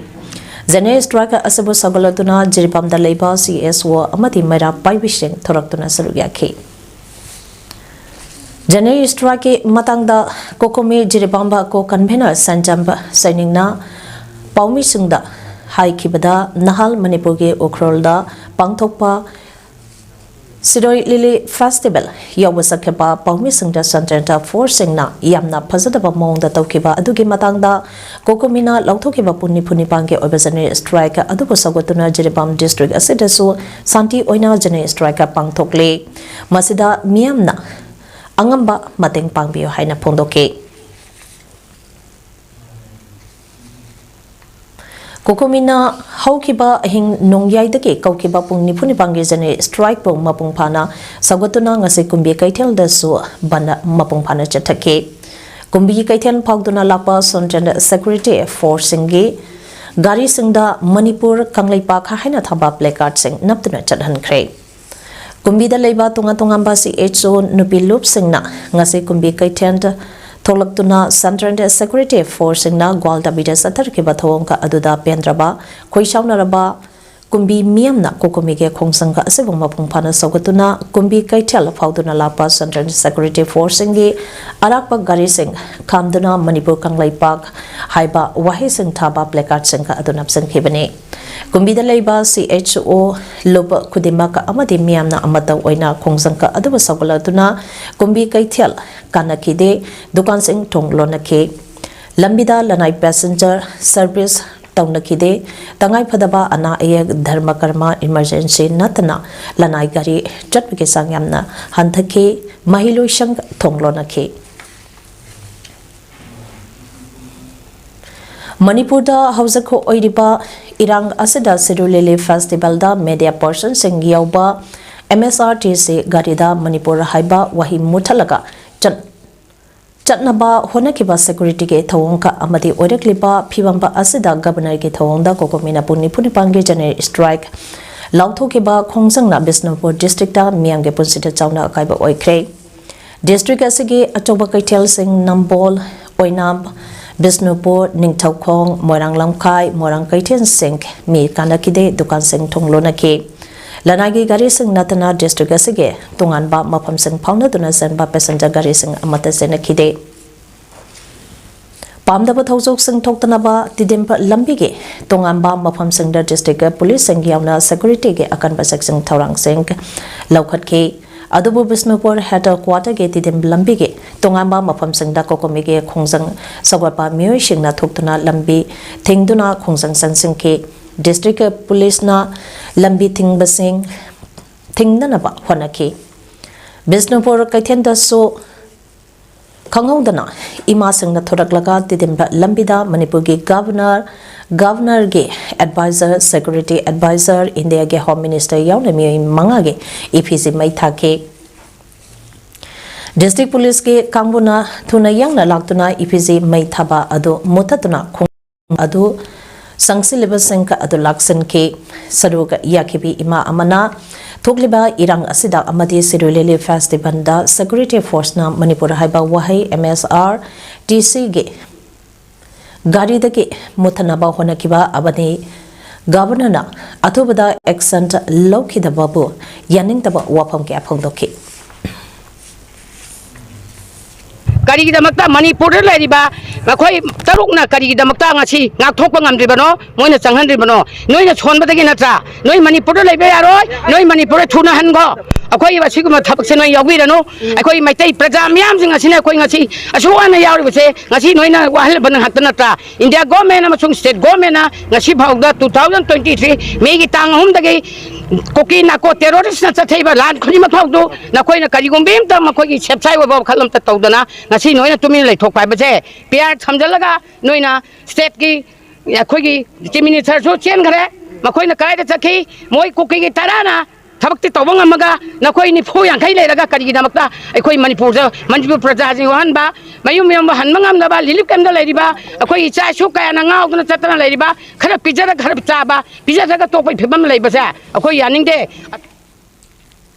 ꯖꯦꯅꯦꯔꯦꯜ ꯁ꯭ꯇ꯭ꯔꯥꯏꯛ ꯑꯁꯤꯕꯨ ꯁꯧꯒꯠꯂꯗꯨꯅ ꯖꯤꯔꯤꯕꯥꯝꯗ ꯂꯩꯕ ꯁꯤ ꯑꯦꯁ ꯑꯣ ꯑꯃꯗꯤ ꯃꯩꯔꯥ ꯄꯥꯏꯕꯤꯁꯤꯡ ꯊꯣꯔꯛꯇꯨꯅ ꯁꯔꯨꯛ ꯌꯥꯈꯤ꯫ ꯖꯦꯅꯦꯔꯦꯜ ꯁ꯭ꯇ꯭ꯔꯥꯏꯛꯀꯤ ꯃꯇꯥꯡꯗ ꯀꯣꯀꯣꯃꯤ ꯖꯤꯔꯤꯕꯥꯝꯕ ꯀꯣ ꯀꯟꯚꯦꯅꯔ ꯁꯟꯖꯝꯕ ꯁꯩꯅꯤꯡꯅ ꯄꯥꯎꯃꯤꯁꯤꯡꯗ ꯍꯥꯏꯈꯤꯕꯗ, ꯅꯍꯥꯜ ꯃꯅꯤꯄꯨꯔꯒꯤ ꯎꯈ꯭ꯔꯨꯜꯗ ꯄꯥꯡꯊꯣꯛꯄ ꯁꯤꯔꯣꯏ ꯂꯤꯂꯤ ꯐꯦꯁꯇꯤꯚꯦꯜ ꯌꯥꯎꯕ ꯆꯠꯈꯤꯕ ꯄꯥꯎꯃꯤꯁꯤꯡꯗ ꯁꯦꯟꯇ꯭ꯔꯦꯜ ꯐꯣꯔꯁꯁꯤꯡꯅ ꯌꯥꯝꯅ ꯐꯖꯗꯕ ꯃꯑꯣꯡꯗ ꯇꯧꯈꯤꯕ ꯑꯗꯨꯒꯤ ꯃꯇꯥꯡꯗ ꯀꯣꯀꯣꯃꯤꯅ ꯂꯧꯊꯣꯛꯈꯤꯕ ꯄꯨꯡ ꯅꯤꯐꯨ ꯅꯤꯄꯥꯟꯒꯤ ꯑꯣꯏꯕ ꯖꯦꯅꯦꯔꯦꯜ ꯁ꯭ꯇ꯭ꯔꯥꯏꯛ ꯑꯗꯨꯕꯨ ꯁꯧꯒꯠꯇꯨꯅ ꯖꯤꯔꯤꯕꯥꯝ ꯗꯤꯁꯇ꯭ꯔꯤꯛ ꯑꯁꯤꯗꯁꯨ ꯁꯥꯟꯇꯤ ꯑꯣꯏꯅ ꯖꯦꯅꯦꯔꯦꯜ ꯁ꯭ꯇ꯭ꯔꯥꯏꯛ ꯄꯥꯡꯊꯣꯛꯂꯤ꯫ ꯃꯁꯤꯗ ꯃꯤꯌꯥꯝꯅ ꯑꯉꯝꯕ ꯃꯇꯦꯡ ꯄꯥꯡꯕꯤꯌꯨ ꯍꯥꯏꯅ ꯐꯣꯡꯗꯣꯛꯈꯤ꯫ ꯀꯣꯀꯣꯃꯤꯅ ꯍꯧꯈꯤꯕ ꯑꯍꯤꯡ ꯅꯣꯡꯌꯥꯏꯗꯒꯤ ꯀꯧꯈꯤꯕ ꯄꯨꯡ ꯅꯤꯐꯨ ꯅꯤꯄꯥꯟꯒꯤ ꯖꯦꯅꯦꯔꯦꯜ ꯁ꯭ꯇ꯭ꯔꯥꯏꯛꯄꯨ ꯃꯄꯨꯡ ꯐꯥꯅ ꯁꯧꯒꯠꯇꯨꯅ ꯉꯁꯤ ꯀꯨꯝꯕꯤ ꯀꯩꯊꯦꯜꯗꯁꯨ ꯕꯟꯗ ꯃꯄꯨꯡ ꯐꯥꯅ ꯆꯠꯊꯈꯤ꯫ ꯀꯨꯝꯕꯤ ꯀꯩꯊꯦꯜ ꯐꯥꯎꯗꯨꯅ ꯂꯥꯛꯄ ꯁꯦꯟꯇ꯭ꯔꯦꯜ ꯁꯦꯀ꯭ꯌꯨꯔꯤꯇꯤ ꯐꯣꯔꯁꯁꯤꯡꯒꯤ ꯒꯥꯔꯤꯁꯤꯡꯗ ꯃꯅꯤꯄꯨꯔ ꯀꯪꯂꯩꯄꯥꯛ ꯍꯥꯏꯅ ꯊꯝꯕ ꯄ꯭ꯂꯦꯀꯥꯔꯗꯁꯤꯡ ꯅꯞꯇꯨꯅ ꯆꯠꯍꯟꯈ꯭ꯔꯦ꯫ ꯀꯨꯝꯕꯤꯗ ꯂꯩꯕ ꯇꯣꯉꯥꯟ ꯇꯣꯉꯥꯟꯕ ꯁꯤ ꯑꯦꯆ ꯑꯣ ꯅꯨꯄꯤ ꯂꯨꯞꯁꯤꯡꯅ ꯉꯁꯤ ꯀꯨꯝꯕꯤ ꯀꯩꯊꯦꯜꯗ ꯊꯣꯛꯂꯛꯇꯨꯅ ꯁꯦꯟꯇ꯭ꯔꯦꯜ ꯁꯦꯀ꯭ꯌꯨꯔꯤꯇꯤ ꯐꯣꯔꯁꯁꯤꯡꯅ ꯒ꯭ꯋꯥꯜꯗꯕꯤꯗ ꯆꯠꯊꯔꯛꯈꯤꯕ ꯊꯧꯑꯣꯡ ꯑꯗꯨꯗ ꯄꯦꯟꯗ꯭ꯔꯕ, ꯈꯣꯏꯁꯥꯎꯅꯔꯕ ꯀꯨꯝꯕꯤ ꯃꯤꯌꯥꯝꯅ ꯀꯣꯀꯣꯃꯤꯒꯤ ꯈꯣꯡꯖꯪ ꯑꯁꯤꯕꯨ ꯃꯄꯨꯡ ꯐꯥꯅ ꯁꯧꯒꯠꯇꯨꯅ ꯀꯨꯝꯕꯤ ꯀꯩꯊꯦꯜ ꯐꯥꯎꯗꯨꯅ ꯂꯥꯛꯄ ꯁꯦꯟꯇ꯭ꯔꯦꯜ ꯁꯦꯀ꯭ꯌꯨꯔꯤꯇꯤ ꯐꯣꯔꯁꯁꯤꯡꯒꯤ ꯑꯔꯥꯛꯄ ꯒꯥꯔꯤꯁꯤꯡ ꯈꯥꯝꯗꯨꯅ ꯃꯅꯤꯄꯨꯔ ꯀꯪꯂꯩꯄꯥꯛ ꯍꯥꯏꯕ ꯋꯥꯍꯩꯁꯤꯡ ꯊꯥꯕ ꯄ꯭ꯂꯦꯀꯥꯔꯗꯁꯤꯡ ꯑꯗꯨ ꯅꯞꯁꯤꯟꯈꯤꯕꯅꯤ꯫ ꯀꯨꯝꯕꯤꯗ ꯂꯩꯕ ꯁꯤ ꯑꯦꯆ ꯑꯣ ꯂꯨꯞ ꯈꯨꯗꯤꯡꯃꯛ ꯑꯃꯗꯤ ꯃꯤꯌꯥꯝꯅ ꯑꯃꯠꯇ ꯑꯣꯏꯅ ꯈꯣꯡꯖꯪ ꯑꯗꯨꯕꯨ ꯁꯧꯒꯠꯂꯗꯨꯅ ꯀꯨꯝꯕꯤ ꯀꯩꯊꯦꯜ ꯀꯥꯟꯅꯈꯤꯗꯦ, ꯗꯨꯀꯥꯟꯁꯤꯡ ꯊꯣꯡ ꯂꯣꯟꯅꯈꯤ꯫ ꯂꯝꯕꯤꯗ ꯂꯅꯥꯏ ꯄꯦꯁꯦꯟꯖꯔ ꯁꯔꯚꯤꯁ ꯇꯧꯅꯈꯤꯗꯦ꯫ ꯇꯉꯥꯏꯐꯗꯕ ꯑꯅꯥ ꯑꯌꯦꯛ, ꯙꯔꯃ ꯀꯔꯃ, ꯏꯃꯔꯖꯦꯟꯁꯤ ꯅꯠꯇꯅ ꯂꯅꯥꯏ ꯒꯥꯔꯤ ꯆꯠꯄꯒꯤ ꯆꯥꯡ ꯌꯥꯝꯅ ꯍꯟꯊꯈꯤ꯫ ꯃꯍꯩ ꯂꯣꯏꯁꯪ ꯊꯣꯡ ꯂꯣꯟꯅꯈꯤ꯫ ꯃꯅꯤꯄꯨꯔꯗ ꯍꯧꯖꯤꯛ ꯑꯣꯏꯔꯤꯕ ꯏꯔꯥꯡ ꯑꯁꯤꯗ ꯁꯤꯔꯣꯏ ꯂꯤꯂꯤ ꯐꯦꯁꯇꯤꯚꯦꯜꯗ ꯃꯦꯗꯤꯌꯥ ꯄꯔꯁꯟꯁꯤꯡ ꯌꯥꯎꯕ ꯑꯦꯝ ꯑꯦꯁ ꯑꯥꯔ ꯇꯤ ꯁꯤ ꯒꯥꯔꯤꯗ ꯃꯅꯤꯄꯨꯔ ꯍꯥꯏꯕ ꯋꯥꯍꯩ ꯃꯨꯠꯊꯠꯂꯒ ꯆꯠ-, ꯆꯠꯅꯕ ꯍꯣꯠꯅꯈꯤꯕ ꯁꯦꯀ꯭ꯌꯨꯔꯤꯇꯤꯒꯤ ꯊꯧꯑꯣꯡ ꯑꯃꯗꯤ ꯑꯣꯏꯔꯛꯂꯤꯕ ꯐꯤꯕꯝ ꯑꯁꯤꯗ ꯒꯕꯔꯅꯔꯒꯤ ꯊꯧꯑꯣꯡꯗ ꯀꯣꯀꯣꯃꯤꯅ ꯄꯨꯡ ꯅꯤꯐꯨ ꯅꯤꯄꯥꯟꯒꯤ ꯖꯦꯅꯦꯔꯦꯜ ꯁ꯭ꯇ꯭ꯔꯥꯏꯛ ꯂꯥꯎꯊꯣꯛꯈꯤꯕ ꯈꯣꯡꯖꯪꯅ ꯕꯤꯁꯅꯨꯄꯨꯔ ꯗꯤꯁꯇ꯭ꯔꯤꯛꯇ ꯃꯤꯌꯥꯝꯒꯤ ꯄꯨꯟꯁꯤꯗ ꯆꯥꯎꯅ ꯑꯀꯥꯏꯕ ꯑꯣꯏꯈ꯭ꯔꯦ꯫ ꯗꯤꯁꯇ꯭ꯔꯤꯛ ꯑꯁꯤꯒꯤ ꯑꯆꯧꯕ ꯀꯩꯊꯦꯜꯁꯤꯡ ꯅꯝꯕꯣꯜ, ꯑꯣꯏꯅꯥꯝ, ꯕꯤꯁꯅꯨꯄꯨꯔ, ꯅꯤꯡꯊꯧꯈꯣꯡ, ꯃꯣꯏꯔꯥꯡ ꯂꯝꯈꯥꯏ, ꯃꯣꯏꯔꯥꯡ ꯀꯩꯊꯦꯜꯁꯤꯡ ꯃꯤ ꯀꯥꯅꯈꯤꯗꯦ, ꯗꯨꯀꯥꯟꯁꯤꯡ ꯊꯣꯡ ꯂꯣꯟꯅꯈꯤ꯫ ꯂꯅꯥꯏꯒꯤ ꯒꯥꯔꯤꯁꯤꯡ ꯅꯠꯇꯅ district ꯑꯁꯤꯒꯤ ꯇꯣꯉꯥꯟꯕ ꯃꯐꯝꯁꯤꯡ ꯐꯥꯎꯅꯗꯨꯅ ꯆꯦꯟꯕ passenger ꯒꯥꯔꯤꯁꯤꯡ ꯑꯃꯠꯇ ꯆꯦꯟꯅꯈꯤꯗꯦ꯫ ꯄꯥꯝꯗꯕ ꯊꯧꯗꯣꯛꯁꯤꯡ ꯊꯣꯛꯇꯅꯕ ꯇꯤꯗꯤꯝ ꯂꯝꯕꯤꯒꯤ ꯇꯣꯉꯥꯟꯕ ꯃꯐꯝꯁꯤꯡꯗ district police ꯁꯤꯡ ꯌꯥꯎꯅ security ꯒꯤ ꯑꯀꯟꯕ ꯆꯦꯛꯁꯤꯟ ꯊꯧꯔꯥꯡꯁꯤꯡ ꯂꯧꯈꯠꯈꯤ꯫ ꯑꯗꯨꯕꯨ ꯕꯤꯁꯅꯨꯄꯨꯔ headquarter ꯒꯤ ꯇꯤꯗꯤꯝ ꯂꯝꯕꯤꯒꯤ ꯇꯣꯉꯥꯟꯕ ꯃꯐꯝꯁꯤꯡꯗ ꯀꯣꯀꯣꯃꯤꯒꯤ ꯈꯣꯡꯖꯪ ꯁꯧꯒꯠꯄ ꯃꯤꯑꯣꯏꯁꯤꯡꯅ ꯊꯣꯛꯇꯨꯅ ꯂꯝꯕꯤ ꯊꯤꯡꯗꯨꯅ ꯈꯣꯡꯖꯪ ꯆꯪꯁꯤꯟꯈꯤ꯫ District police ꯅ ꯂꯝꯕꯤ ꯊꯤꯡꯕꯁꯤꯡ ꯊꯤꯡꯅꯅꯕ ꯍꯣꯠꯅꯈꯤ꯫ ꯕꯤꯁꯅꯨꯄꯨꯔ ꯀꯩꯊꯦꯜꯗꯁꯨ ꯈꯪꯍꯧꯗꯅ ꯏꯃꯥꯁꯤꯡꯅ ꯊꯣꯔꯛꯂꯒ ꯇꯤꯗꯤꯝ ꯂꯝꯕꯤꯗ ꯃꯅꯤꯄꯨꯔꯒꯤ Governor, Governor ꯒꯤ advisor, security advisor, ꯏꯟꯗꯤꯌꯥꯒꯤ Home Minister ꯌꯥꯎꯅ ꯃꯤꯑꯣꯏ ꯃꯉꯥꯒꯤ ꯏꯐꯤꯁꯤ ꯃꯩ ꯊꯥꯈꯤ꯫ District police ꯀꯤ ꯀꯥꯡꯕꯨꯅ ꯊꯨꯅ ꯌꯥꯡꯅ ꯂꯥꯛꯇꯨꯅ ꯏꯐꯤꯁꯤ ꯃꯩ ꯊꯥꯕ ꯑꯗꯨ ꯃꯨꯊꯠꯇꯨꯅ ꯈꯣꯡ ꯑꯗꯨ ꯆꯪꯁꯤꯜꯂꯤꯕꯁꯤꯡ ꯑꯗꯨ ꯂꯥꯛꯁꯤꯟꯈꯤ꯫ ꯁꯔꯨꯛ ꯌꯥꯈꯤꯕꯤ ꯏꯃꯥ ꯑꯃꯅ ꯊꯣꯛꯂꯤꯕ ꯏꯔꯥꯡ ꯑꯁꯤꯗ ꯑꯃꯗꯤ ꯁꯤꯔꯣꯏ ꯂꯤꯂꯤ festival ꯗ security force ꯅ ꯃꯅꯤꯄꯨꯔ ꯍꯥꯏꯕ ꯋꯥꯍꯩ M S R T C ꯒꯤ ꯒꯥꯔꯤꯗꯒꯤ ꯃꯨꯊꯠꯅꯕ ꯍꯣꯠꯅꯈꯤꯕ ꯑꯃꯅꯤ꯫ Governor ꯅ ꯑꯊꯨꯕꯗ action ꯂꯧꯈꯤꯗꯕꯕꯨ ꯌꯥꯅꯤꯡꯗꯕ ꯋꯥꯐꯝ ꯀꯌꯥ ꯐꯣꯡꯗꯣꯛꯈꯤ꯫ ꯀꯔꯤꯒꯤꯗꯃꯛꯇ ꯃꯅꯤꯄꯨꯔꯗ ꯂꯩꯔꯤꯕ ꯃꯈꯣꯏ ꯇꯔꯨꯛꯅ ꯀꯔꯤꯒꯤꯗꯃꯛꯇ ꯉꯁꯤ ꯉꯥꯛꯊꯣꯛꯄ ꯉꯝꯗ꯭ꯔꯤꯕꯅꯣ? ꯃꯣꯏꯅ ꯆꯪꯍꯟꯗ꯭ꯔꯤꯕꯅꯣ? ꯅꯣꯏꯅ ꯁꯣꯟꯕꯗꯒꯤ ꯅꯠꯇ꯭ꯔꯥ? ꯅꯣꯏ ꯃꯅꯤꯄꯨꯔꯗ ꯂꯩꯕ ꯌꯥꯔꯣꯏ, ꯅꯣꯏ ꯃꯅꯤꯄꯨꯔꯗ ꯊꯨꯅ ꯍꯟꯈꯣ꯫ ꯑꯩꯈꯣꯏ ꯑꯁꯤꯒꯨꯝꯕ ꯊꯕꯛꯁꯦ ꯅꯣꯏ ꯌꯥꯎꯕꯤꯔꯅꯨ꯫ ꯑꯩꯈꯣꯏ ꯃꯩꯇꯩ ꯄ꯭ꯔꯖꯥ ꯃꯤꯌꯥꯝꯁꯤꯡ ꯑꯁꯤꯅ ꯑꯩꯈꯣꯏ ꯉꯁꯤ ꯑꯁꯨꯛ ꯋꯥꯅ ꯌꯥꯎꯔꯤꯕꯁꯦ ꯉꯁꯤ ꯅꯣꯏꯅ ꯋꯥꯍꯜꯂꯕ ꯉꯥꯛꯇ ꯅꯠꯇ꯭ꯔꯥ? India government ꯑꯃꯁꯨꯡ state government ꯅ ꯉꯁꯤ ꯐꯥꯎꯗ two thousand twenty three May ꯒꯤ ꯇꯥꯡ ꯑꯍꯨꯝꯗꯒꯤ ꯀꯨꯀꯤ ꯅꯥꯀꯣ terrorist ꯅ ꯆꯠꯊꯩꯕ ꯂꯥꯟ ꯈꯨꯗꯤꯡꯃꯛ ꯐꯥꯎꯗꯨ ꯅꯈꯣꯏꯅ ꯀꯔꯤꯒꯨꯝꯕ ꯑꯝꯇ ꯃꯈꯣꯏꯒꯤ safe side ꯑꯣꯏꯕ ꯋꯥꯈꯜ ꯑꯝꯇ ꯇꯧꯗꯅ ꯉꯁꯤ ꯅꯣꯏꯅ ꯇꯨꯃꯤꯟꯅ ꯂꯩꯊꯣꯛꯄ ꯍꯥꯏꯕꯁꯦ P I R ꯊꯝꯖꯤꯜꯂꯒ ꯅꯣꯏꯅ state ꯀꯤ ꯑꯩꯈꯣꯏꯒꯤ Chief Minister ꯁꯨ ꯆꯦꯟꯈ꯭ꯔꯦ꯫ ꯃꯈꯣꯏꯅ ꯀꯗꯥꯏꯗ ꯆꯠꯈꯤ? ꯃꯣꯏ ꯀꯨꯀꯤꯒꯤ ꯇꯔꯥꯅ ꯊꯕꯛꯇꯤ ꯇꯧꯕ ꯉꯝꯃꯒ ꯅꯈꯣꯏ ꯅꯤꯐꯨ ꯌꯥꯡꯈꯩ ꯂꯩꯔꯒ ꯀꯔꯤꯒꯤꯗꯃꯛꯇ ꯑꯩꯈꯣꯏ ꯃꯅꯤꯄꯨꯔꯗ, ꯃꯅꯤꯄꯨꯔ ꯄ꯭ꯔꯖꯥꯁꯤꯡ ꯋꯥꯍꯟꯕ, ꯃꯌꯨꯝ ꯃꯌꯨꯝꯗ ꯍꯟꯕ ꯉꯝꯗꯕ, relief camp ꯗ ꯂꯩꯔꯤꯕ ꯑꯩꯈꯣꯏ ꯏꯆꯥ ꯏꯁꯨ ꯀꯌꯥꯅ ꯉꯥꯎꯗꯅ ꯆꯠꯇꯅ ꯂꯩꯔꯤꯕ, ꯈꯔ ꯄꯤꯖꯔꯒ ꯈꯔ ꯆꯥꯕ, ꯄꯤꯖꯗ꯭ꯔꯒ ꯇꯣꯛꯄꯒꯤ ꯐꯤꯕꯝ ꯂꯩꯕꯁꯦ ꯑꯩꯈꯣꯏ ꯌꯥꯅꯤꯡꯗꯦ꯫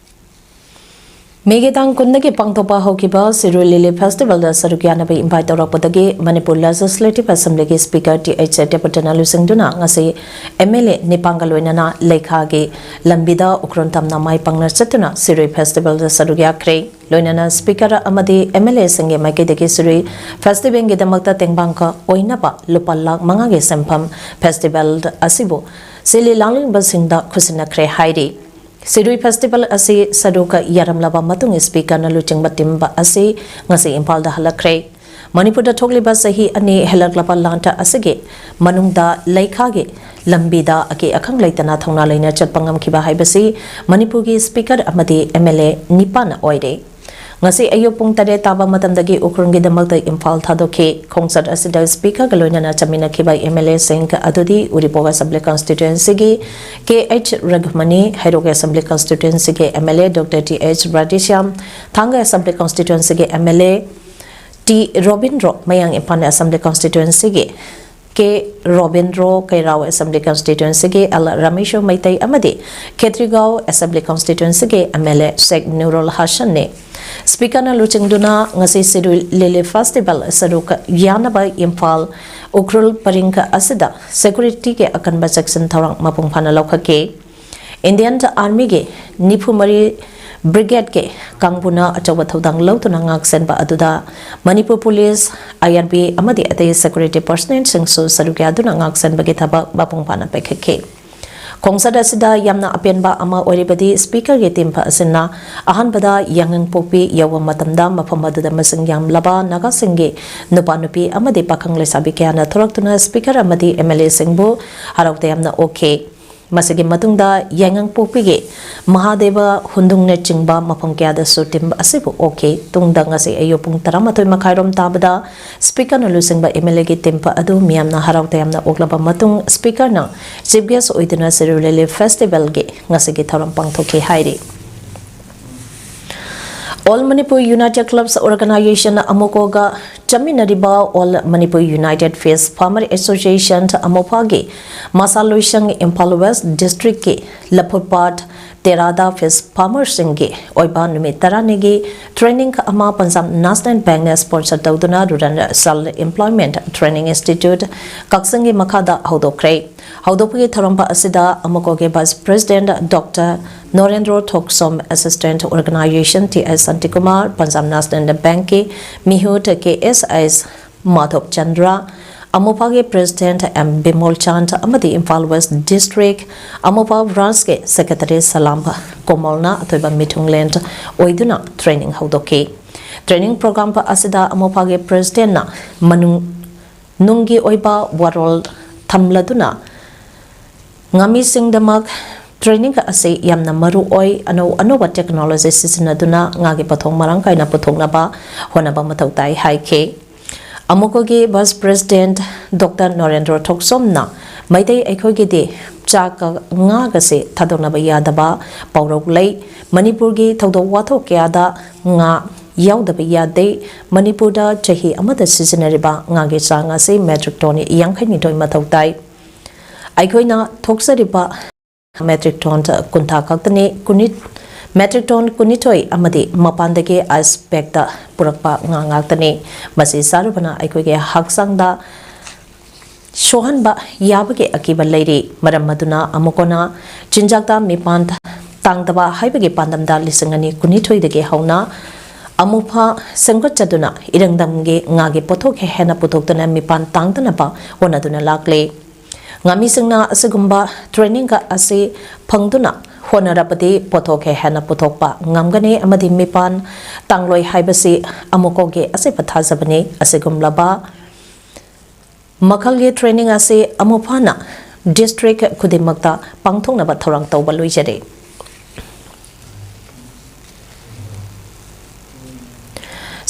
ꯃꯦꯒꯤ ꯇꯥꯡ ꯀꯨꯟꯗꯒꯤ ꯄꯥꯡꯊꯣꯛꯄ ꯍꯧꯈꯤꯕ ꯁꯤꯔꯣꯏ ꯂꯤꯂꯤ ꯐꯦꯁꯇꯤꯚꯦꯜꯗ ꯁꯔꯨꯛ ꯌꯥꯅꯕ ꯏꯟꯚꯥꯏꯠ ꯇꯧꯔꯛꯄꯗꯒꯤ ꯃꯅꯤꯄꯨꯔ ꯂꯦꯖꯤꯁꯂꯦꯇꯤꯚ ꯑꯦꯁꯦꯝꯕ꯭ꯂꯤꯒꯤ ꯁ꯭ꯄꯤꯀꯔ ꯇꯤ ꯑꯩꯆ ꯗꯦꯕꯔꯇꯟꯅ ꯂꯨꯆꯤꯡꯗꯨꯅ ꯉꯁꯤ ꯑꯦꯝ ꯑꯦꯜ ꯑꯦ ꯅꯤꯄꯥꯟꯒ ꯂꯣꯏꯅꯅ ꯂꯩꯈꯥꯒꯤ ꯂꯝꯕꯤꯗ ꯎꯈ꯭ꯔꯨꯜ ꯇꯝꯅ ꯃꯥꯏ ꯄꯥꯛꯅ ꯆꯠꯇꯨꯅ ꯁꯤꯔꯣꯏ ꯐꯦꯁꯇꯤꯚꯦꯜꯗ ꯁꯔꯨꯛ ꯌꯥꯈ꯭ꯔꯦ꯫ ꯂꯣꯏꯅꯅ ꯁ꯭ꯄꯤꯀꯔ ꯑꯃꯗꯤ ꯑꯦꯝ ꯑꯦꯜ ꯑꯦꯁꯤꯡꯒꯤ ꯃꯥꯏꯀꯩꯗꯒꯤ ꯁꯤꯔꯣꯏ ꯐꯦꯁꯇꯤꯚꯦꯜꯒꯤꯗꯃꯛꯇ ꯇꯦꯡꯕꯥꯡꯒ ꯑꯣꯏꯅꯕ ꯂꯨꯄꯥ ꯂꯥꯈ ꯃꯉꯥꯒꯤ ꯁꯦꯟꯐꯝ ꯐꯦꯁꯇꯤꯚꯦꯜ ꯑꯁꯤꯕꯨ ꯁꯤꯜꯂꯤ ꯂꯥꯡꯂꯤꯕꯁꯤꯡꯗ ꯈꯨꯠꯁꯤꯟꯅꯈ꯭ꯔꯦ ꯍꯥꯏꯔꯤ꯫ ꯁꯤꯔꯣꯏ ꯐꯦꯁꯇꯤꯚꯦꯜ ꯑꯁꯤ ꯁꯔꯨꯛ ꯌꯥꯔꯝꯂꯕ ꯃꯇꯨꯡ ꯁ꯭ꯄꯤꯀꯔꯅ ꯂꯨꯆꯤꯡꯕ ꯇꯤꯝ ꯑꯁꯤ ꯉꯁꯤ ꯏꯝꯐꯥꯜꯗ ꯍꯜꯂꯛꯈ꯭ꯔꯦ꯫ ꯃꯅꯤꯄꯨꯔꯗ ꯊꯣꯛꯂꯤꯕ ꯆꯍꯤ ꯑꯅꯤ ꯍꯦꯜꯂꯛꯂꯕ ꯂꯥꯟꯇ ꯑꯁꯤꯒꯤ ꯃꯅꯨꯡꯗ ꯂꯩꯈꯥꯒꯤ ꯂꯝꯕꯤꯗ ꯑꯀꯤ ꯑꯈꯪ ꯂꯩꯇꯅ ꯊꯧꯅꯥ ꯂꯩꯅ ꯆꯠꯄ ꯉꯝꯈꯤꯕ ꯍꯥꯏꯕꯁꯤ ꯃꯅꯤꯄꯨꯔꯒꯤ ꯁ꯭ꯄꯤꯀꯔ ꯑꯃꯗꯤ ꯑꯦꯝ ꯑꯦꯜ ꯑꯦ ꯅꯤꯄꯥꯟꯅ ꯑꯣꯏꯔꯦ꯫ ꯉꯁꯤ ꯑꯌꯨꯛ ꯄꯨꯡ ꯇꯔꯦꯠ ꯇꯥꯕ ꯃꯇꯝꯗꯒꯤ ꯎꯈ꯭ꯔꯨꯜꯒꯤꯗꯃꯛꯇ ꯏꯝꯐꯥꯜ ꯊꯥꯗꯣꯛꯈꯤ꯫ ꯈꯣꯡꯆꯠ ꯑꯁꯤꯗ ꯁ꯭ꯄꯤꯀꯔꯒ ꯂꯣꯏꯅꯅ ꯆꯠꯃꯤꯟꯅꯈꯤꯕ ꯑꯦꯝ ꯑꯦꯜ ꯑꯦꯁꯤꯡ ꯑꯗꯨꯗꯤ ꯎꯔꯤꯄꯣꯛ ꯑꯦꯁꯦꯝꯕ꯭ꯂꯤ ꯀꯟꯁꯇꯤꯇ꯭ꯋꯦꯟꯁꯤꯒꯤ ꯀꯦ ꯑꯩꯆ ꯔꯘꯨꯃꯅꯤ, ꯍꯩꯔꯣꯛ ꯑꯦꯁꯦꯝꯕ꯭ꯂꯤ ꯀꯟꯁꯇꯤꯇ꯭ꯋꯦꯟꯁꯤꯒꯤ M L A doctor T H Radheshyam, Thanga assembly ꯀꯟꯁꯇꯤꯇ꯭ꯋꯦꯟꯁꯤꯒꯤ M L A T Robindro, Mayang Imphal assembly ꯀꯟꯁꯇꯤꯇ꯭ꯋꯦꯟꯁꯤꯒꯤ ꯀꯦ ꯔꯣꯕꯤꯟꯗ꯭ꯔꯣ, ꯀꯩꯔꯥꯎ ꯑꯦꯁꯦꯝꯕ꯭ꯂꯤ ꯀꯟꯁꯇꯤꯇ꯭ꯋꯦꯟꯁꯤꯒꯤ ꯑꯦꯜ ꯔꯥꯃꯦꯁꯣꯔ ꯃꯩꯇꯩ ꯑꯃꯗꯤ ꯈꯦꯇ꯭ꯔꯤꯒꯥꯎ ꯑꯦꯁꯦꯝꯕ꯭ꯂꯤ ꯀꯟꯁꯇꯤꯇ꯭ꯋꯦꯟꯁꯤꯒꯤ M L A Sheikh Nurul ꯍꯁꯟꯅꯤ꯫ ꯁ꯭ꯄꯤꯀꯔꯅ ꯂꯨꯆꯤꯡꯗꯨꯅ ꯉꯁꯤ ꯁꯤꯔꯣꯏ ꯂꯤꯂꯤ ꯐꯦꯁꯇꯤꯚꯦꯜ ꯁꯔꯨꯛ ꯌꯥꯅꯕ ꯏꯝꯐꯥꯜ ꯎꯈ꯭ꯔꯨꯜ ꯄꯔꯤꯡ ꯑꯁꯤꯗ ꯁꯦꯀ꯭ꯌꯨꯔꯤꯇꯤꯒꯤ ꯑꯀꯟꯕ ꯆꯦꯛꯁꯤꯟ ꯊꯧꯔꯥꯡ ꯃꯄꯨꯡ ꯐꯥꯅ ꯂꯧꯈꯠꯈꯤ꯫ ꯏꯟꯗꯤꯌꯟ ꯑꯥꯔꯃꯤꯒꯤ ꯅꯤꯐꯨ ꯃꯔꯤ ꯕ꯭ꯔꯤꯒꯦꯗꯀꯤ ꯀꯥꯡꯕꯨꯅ ꯑꯆꯧꯕ ꯊꯧꯗꯥꯡ ꯂꯧꯗꯨꯅ ꯉꯥꯛꯁꯦꯟꯕ ꯑꯗꯨꯗ ꯃꯅꯤꯄꯨꯔ ꯄꯨꯂꯤꯁ, ꯑꯥꯏ ꯑꯥꯔ ꯕꯤ ꯑꯃꯗꯤ ꯑꯇꯩ ꯁꯦꯀ꯭ꯌꯨꯔꯤꯇꯤ ꯄꯔꯁꯅꯦꯜꯁꯤꯡꯁꯨ ꯁꯔꯨꯛ ꯌꯥꯗꯨꯅ ꯉꯥꯛꯁꯦꯟꯕꯒꯤ ꯊꯕꯛ ꯃꯄꯨꯡ ꯐꯥꯅ ꯄꯥꯏꯈꯠꯈꯤ꯫ ꯈꯣꯡꯆꯠ ꯑꯁꯤꯗ ꯌꯥꯝꯅ ꯑꯄꯦꯟꯕ ꯑꯃ ꯑꯣꯏꯔꯤꯕꯗꯤ ꯁ꯭ꯄꯤꯀꯔꯒꯤ ꯇꯤꯝ ꯑꯁꯤꯅ ꯑꯍꯥꯟꯕꯗ ꯌꯥꯏꯉꯪꯄꯣꯛꯄꯤ ꯌꯧꯕ ꯃꯇꯝꯗ ꯃꯐꯝ ꯑꯗꯨꯗ ꯃꯁꯤꯡ ꯌꯥꯝꯂꯕ ꯅꯥꯒꯥꯁꯤꯡꯒꯤ ꯅꯨꯄꯥ ꯅꯨꯄꯤ ꯑꯃꯗꯤ ꯄꯥꯈꯪ ꯂꯩꯁꯥꯕꯤ ꯀꯌꯥꯅ ꯊꯣꯔꯛꯇꯨꯅ ꯁ꯭ꯄꯤꯀꯔ ꯑꯃꯗꯤ ꯑꯦꯝ ꯑꯦꯜ ꯑꯦꯁꯤꯡꯕꯨ ꯍꯔꯥꯎ ꯇꯌꯥꯝꯅ ꯑꯣꯛꯈꯤ꯫ ꯃꯁꯤꯒꯤ ꯃꯇꯨꯡꯗ ꯌꯥꯏꯉꯪꯄꯣꯛꯄꯤꯒꯤ ꯃꯍꯥꯗꯦꯕ ꯍꯨꯟꯗꯨꯡꯅꯆꯤꯡꯕ ꯃꯐꯝ ꯀꯌꯥꯗꯁꯨ ꯇꯤꯝ ꯑꯁꯤꯕꯨ ꯑꯣꯛꯈꯤ꯫ ꯇꯨꯡꯗ ꯉꯁꯤ ꯑꯌꯨꯛ ꯄꯨꯡ ꯇꯔꯥꯃꯥꯊꯣꯏ ꯃꯈꯥꯏꯔꯣꯝ ꯇꯥꯕꯗ ꯁ꯭ꯄꯤꯀꯔꯅ ꯂꯨꯆꯤꯡꯕ ꯑꯦꯝ ꯑꯦꯜ ꯑꯦꯒꯤ ꯇꯤꯝ ꯑꯗꯨ ꯃꯤꯌꯥꯝꯅ ꯍꯔꯥꯎ ꯇꯌꯥꯝꯅ ꯑꯣꯛꯂꯕ ꯃꯇꯨꯡ ꯁ꯭ꯄꯤꯀꯔꯅ ꯆꯤꯐ ꯒꯦꯁ ꯑꯣꯏꯗꯨꯅ ꯁꯤꯔꯣꯏ ꯂꯤꯂꯤ ꯐꯦꯁꯇꯤꯚꯦꯜꯒꯤ ꯉꯁꯤꯒꯤ ꯊꯧꯔꯝ ꯄꯥꯡꯊꯣꯛꯈꯤ ꯍꯥꯏꯔꯤ꯫ All Manipur United Clubs Organization, ꯑꯃꯣꯀꯣꯒ ꯆꯠꯃꯤꯟꯅꯔꯤꯕ All Manipur United Fish Farmer Association, ꯑꯃꯣꯐꯥꯒꯤ ꯃꯁꯥ ꯂꯣꯏꯁꯪ ꯏꯝꯐꯥꯜ ꯋꯦꯁ ꯗꯤꯁꯇ꯭ꯔꯤꯛꯀꯤ ꯂꯐꯨꯄꯥꯠ ꯇꯦꯔꯥꯗ ꯐꯤꯁ ꯐꯥꯔꯃꯔꯁꯤꯡꯒꯤ ꯑꯣꯏꯕ ꯅꯨꯃꯤꯠ ꯇꯔꯥꯅꯤꯒꯤ ꯇ꯭ꯔꯦꯅꯤꯡ ꯑꯃ ꯄꯟꯖꯥꯕ ꯅꯦꯁꯅꯦꯜ ꯕꯦꯡꯅ ꯁ꯭ꯄꯣꯟꯁꯔ ꯇꯧꯗꯨꯅ rural self employment training institute ꯀꯛꯆꯤꯡꯒꯤ ꯃꯈꯥꯗ ꯍꯧꯗꯣꯛꯈ꯭ꯔꯦ꯫ ꯍꯧꯗꯣꯛꯄꯒꯤ ꯊꯧꯔꯝ ꯑꯁꯤꯗ ꯑꯃꯨꯀꯣꯒꯤ vice president doctor ꯅꯣꯔꯦꯟꯗ꯭ꯔꯣ ꯊꯣꯛꯁꯣꯝ, assistant organisation T ꯑꯦꯁ ꯁꯥꯟꯇꯤꯀꯨꯃꯥꯔ, ꯄꯟꯖꯥꯕ ꯅꯦꯁꯅꯦꯜ ꯕꯦꯡꯛꯀꯤ ꯃꯤꯍꯨꯠ ꯀꯦ ꯑꯦꯁ ꯑꯩꯁ ꯃꯥꯙꯕ ꯆꯟꯗ꯭ꯔ, ꯑꯃꯨꯐꯥꯒꯤ ꯄ꯭ꯔꯦꯁꯤꯗꯦꯟꯠ ꯑꯦꯝ ꯕꯤꯃꯣꯜ ꯆꯥꯟꯗ ꯑꯃꯗꯤ ꯏꯝꯐꯥꯜ ꯋꯦꯁ꯭ꯠ ꯗꯤꯁꯇ꯭ꯔꯤꯛ ꯑꯃꯨꯐꯥ ꯕ꯭ꯔꯥꯟꯆꯀꯤ ꯁꯦꯀ꯭ꯔꯦꯇꯔꯤ ꯁꯂꯥꯝ ꯀꯣꯃꯜꯅ ꯑꯊꯣꯏꯕ ꯃꯤꯊꯨꯡꯂꯦꯟ ꯑꯣꯏꯗꯨꯅ ꯇ꯭ꯔꯦꯅꯤꯡ ꯍꯧꯗꯣꯛꯈꯤ꯫ ꯇ꯭ꯔꯦꯅꯤꯡ ꯄ꯭ꯔꯣꯒ꯭ꯔꯥꯝ ꯑꯁꯤꯗ ꯑꯃꯨꯐꯥꯒꯤ ꯄ꯭ꯔꯦꯁꯤꯗꯦꯟꯠꯅ ꯃꯅꯨꯡ ꯅꯨꯡꯒꯤ ꯑꯣꯏꯕ ꯋꯥꯔꯣꯜ ꯊꯝꯂꯗꯨꯅ ꯉꯥꯃꯤꯁꯤꯡꯗꯃꯛ ꯇ꯭ꯔꯦꯅꯤꯡ ꯑꯁꯤ ꯌꯥꯝꯅ ꯃꯔꯨ ꯑꯣꯏ, ꯑꯅꯧ ꯑꯅꯧꯕ ꯇꯦꯛꯅꯣꯂꯣꯖꯤ ꯁꯤꯖꯤꯟꯅꯗꯨꯅ ꯉꯥꯒꯤ ꯄꯣꯠꯊꯣꯛ ꯃꯔꯥꯡ ꯀꯥꯏꯅ ꯄꯨꯊꯣꯛꯅꯕ ꯍꯣꯠꯅꯕ ꯃꯊꯧ ꯇꯥꯏ ꯍꯥꯏꯈꯤ꯫ ꯑꯃꯨꯀꯣꯒꯤ ꯚꯥꯏꯁ ꯄ꯭ꯔꯦꯁꯤꯗꯦꯟꯠ ꯗꯣꯛꯇꯔ ꯅꯣꯔꯦꯟꯗ꯭ꯔꯣ ꯊꯣꯛꯆꯣꯝꯅ ꯃꯩꯇꯩ ꯑꯩꯈꯣꯏꯒꯤꯗꯤ ꯆꯥꯛꯀ ꯉꯥꯒꯁꯦ ꯊꯥꯗꯣꯛꯅꯕ ꯌꯥꯗꯕ ꯄꯥꯎꯔꯧ ꯂꯩ꯫ ꯃꯅꯤꯄꯨꯔꯒꯤ ꯊꯧꯗꯣꯛ ꯋꯥꯊꯣꯛ ꯀꯌꯥꯗ ꯉꯥ ꯌꯥꯎꯗꯕ ꯌꯥꯗꯦ꯫ ꯃꯅꯤꯄꯨꯔꯗ ꯆꯍꯤ ꯑꯃꯗ ꯁꯤꯖꯤꯟꯅꯔꯤꯕ ꯉꯥꯒꯤ ꯆꯥꯡ ꯑꯁꯤ ꯃꯦꯇ꯭ꯔꯤꯛ ꯇꯣꯟ ꯌꯥꯡꯈꯩꯅꯤꯊꯣꯏ ꯃꯊꯧ ꯇꯥꯏ꯫ ꯑꯩꯈꯣꯏꯅ ꯊꯣꯛꯆꯔꯤꯕ ꯃꯦꯇ꯭ꯔꯤꯛ ꯇꯣꯟ ꯀꯨꯟꯊ꯭ꯔꯥ ꯈꯛꯇꯅꯤ꯫ ꯀꯨꯟꯅꯤ-, ꯃꯦꯇ꯭ꯔꯤꯛ ꯇꯣꯟ ꯀꯨꯟꯅꯤꯊꯣꯏ ꯑꯃꯗꯤ ꯃꯄꯥꯟꯗꯒꯤ ꯑꯥꯏꯁ ꯕꯦꯒꯇ ꯄꯨꯔꯛꯄ ꯉꯥ ꯉꯥꯛꯇꯅꯤ꯫ ꯃꯁꯤ ꯆꯥꯔꯨꯕꯅ ꯑꯩꯈꯣꯏꯒꯤ ꯍꯛꯆꯥꯡꯗ ꯁꯣꯛꯍꯟꯕ ꯌꯥꯕꯒꯤ ꯑꯀꯤꯕ ꯂꯩꯔꯤ꯫ ꯃꯔꯝ ꯑꯗꯨꯅ ꯑꯃꯨꯛ ꯍꯟꯅ ꯆꯤꯟꯖꯥꯛꯇ ꯃꯤꯄꯥꯟ ꯇꯥꯡꯗꯕ ꯍꯥꯏꯕꯒꯤ ꯄꯥꯟꯗꯝꯗ ꯂꯤꯁꯤꯡ ꯑꯅꯤ ꯀꯨꯟꯅꯤꯊꯣꯏꯗꯒꯤ ꯍꯧꯅ ꯑꯃꯨꯐꯥ ꯁꯦꯝꯒꯠꯆꯗꯨꯅ ꯏꯔꯝꯗꯝꯒꯤ ꯉꯥꯒꯤ ꯄꯣꯠꯊꯣꯛ ꯍꯦꯟꯅ ꯄꯨꯊꯣꯛꯇꯨꯅ ꯃꯤꯄꯥꯟ ꯇꯥꯡꯗꯅꯕ ꯍꯣꯠꯅꯗꯨꯅ ꯂꯥꯛꯂꯤ꯫ ꯉꯥꯃꯤꯁꯤꯡꯅ ꯑꯁꯤꯒꯨꯝꯕ ꯇ꯭ꯔꯦꯅꯤꯡ ꯑꯁꯤ ꯐꯪꯗꯨꯅ ꯍꯣꯠꯅꯔꯕꯗꯤ ꯄꯣꯠꯊꯣꯛ ꯍꯦꯟꯅ ꯄꯨꯊꯣꯛꯄ ꯉꯝꯒꯅꯤ ꯑꯃꯗꯤ ꯃꯤꯄꯥꯟ ꯇꯥꯡꯂꯣꯏ ꯍꯥꯏꯕꯁꯤ ꯑꯃꯨꯀꯣꯒꯤ ꯑꯆꯦꯠꯄ ꯊꯥꯖꯕꯅꯤ꯫ ꯑꯁꯤꯒꯨꯝꯂꯕ ꯃꯈꯜꯒꯤ ꯇ꯭ꯔꯦꯅꯤꯡ ꯑꯁꯤ ꯑꯃꯨꯛ ꯐꯥꯅ ꯗꯤꯁꯇ꯭ꯔꯤꯛ ꯈꯨꯗꯤꯡꯃꯛꯇ ꯄꯥꯡꯊꯣꯛꯅꯕ ꯊꯧꯔꯥꯡ ꯇꯧꯕ ꯂꯣꯏꯖꯔꯦ꯫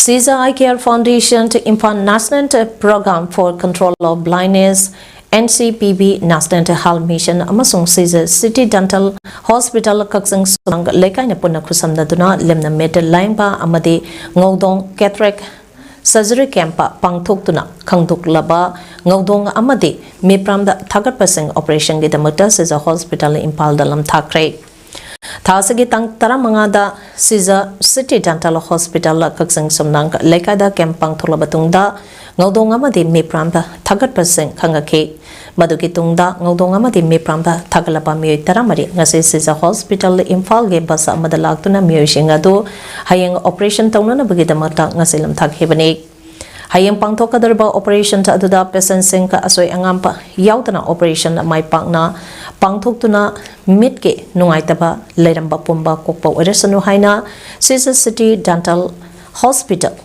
Sija Eye Care Foundation, Imphal National Program for Control of Blindness, N C P B, National Health Mission ꯑꯃꯁꯨꯡ Sija City Dental Hospital ꯀꯛꯆꯤꯡ ꯁꯨꯃꯥꯡ ꯂꯩꯀꯥꯏꯅ ꯄꯨꯟꯅ ꯈꯨꯠꯁꯝꯅꯗꯨꯅ ꯂꯦꯝꯅ ꯃꯤꯠ ꯂꯥꯌꯦꯡꯕ ꯑꯃꯗꯤ ꯉꯧꯗꯣꯡ cataract surgery camp ꯄꯥꯡꯊꯣꯛꯇꯨꯅ ꯈꯪꯗꯣꯛꯂꯕ ꯉꯧꯗꯣꯡ ꯑꯃꯗꯤ ꯃꯤꯠꯄ꯭ꯔꯥꯝꯗ ꯊꯥꯒꯠꯄꯁꯤꯡ operation ꯒꯤꯗꯃꯛꯇ Sija Hospital ꯏꯝꯐꯥꯜꯗ ꯂꯝꯊꯥꯈ꯭ꯔꯦ꯫ ꯊꯥ ꯑꯁꯤꯒꯤ ꯇꯥꯡ ꯇꯔꯥꯃꯉꯥꯗ ꯁꯤꯖ ꯁꯤꯇꯤ ꯗꯦꯟꯇꯦꯜ ꯍꯣꯁꯄꯤꯇꯥꯜ ꯀꯛꯆꯤꯡ ꯁꯨꯝꯅꯥꯡ ꯂꯩꯀꯥꯏꯗ ꯀꯦꯝꯞ ꯄꯥꯡꯊꯣꯛꯂꯕ ꯇꯨꯡꯗ ꯉꯧꯗꯣꯡ ꯑꯃꯗꯤ ꯃꯤꯄ꯭ꯔꯥꯝꯕ ꯊꯥꯒꯠꯄꯁꯤꯡ ꯈꯪꯉꯛꯈꯤ꯫ ꯃꯗꯨꯒꯤ ꯇꯨꯡꯗ ꯉꯧꯗꯣꯡ ꯑꯃꯗꯤ ꯃꯤꯄ꯭ꯔꯥꯝꯕ ꯊꯥꯒꯠꯂꯕ ꯃꯤꯑꯣꯏ ꯇꯔꯥꯃꯔꯤ ꯉꯁꯤ ꯁꯤꯖ ꯍꯣꯁꯄꯤꯇꯥꯜ ꯏꯝꯐꯥꯜꯒꯤ ꯕꯁ ꯑꯃꯗ ꯂꯥꯛꯇꯨꯅ ꯃꯤꯑꯣꯏꯁꯤꯡ ꯑꯗꯨ ꯍꯌꯦꯡ ꯑꯣꯄꯔꯦꯁꯟ ꯇꯧꯅꯅꯕꯒꯤꯗꯃꯛꯇ ꯉꯁꯤ ꯂꯝꯊꯥꯈꯤꯕꯅꯤ꯫ ꯍꯌꯦꯡ ꯄꯥꯡꯊꯣꯛꯀꯗꯧꯔꯤꯕ ꯑꯣꯄꯔꯦꯁꯟ ꯑꯗꯨꯗ ꯄꯦꯁꯦꯟꯁꯤꯡ ꯑꯁꯣꯏ ꯑꯉꯥꯝ ꯌꯥꯎꯗꯅ ꯑꯣꯄꯔꯦꯁꯟ ꯃꯥꯏ ꯄꯥꯛꯅ ꯄꯥꯡꯊꯣꯛꯇꯨꯅ ꯃꯤꯠꯀꯤ ꯅꯨꯡꯉꯥꯏꯇꯕ ꯂꯩꯔꯝꯕ ꯄꯨꯝꯕ ꯀꯣꯛꯄ ꯑꯣꯏꯔꯁꯅꯨ ꯍꯥꯏꯅ ꯁꯤꯖ ꯁꯤꯇꯤ ꯗꯦꯟꯇꯦꯜ ꯍꯣꯁꯄꯤꯇꯥꯜ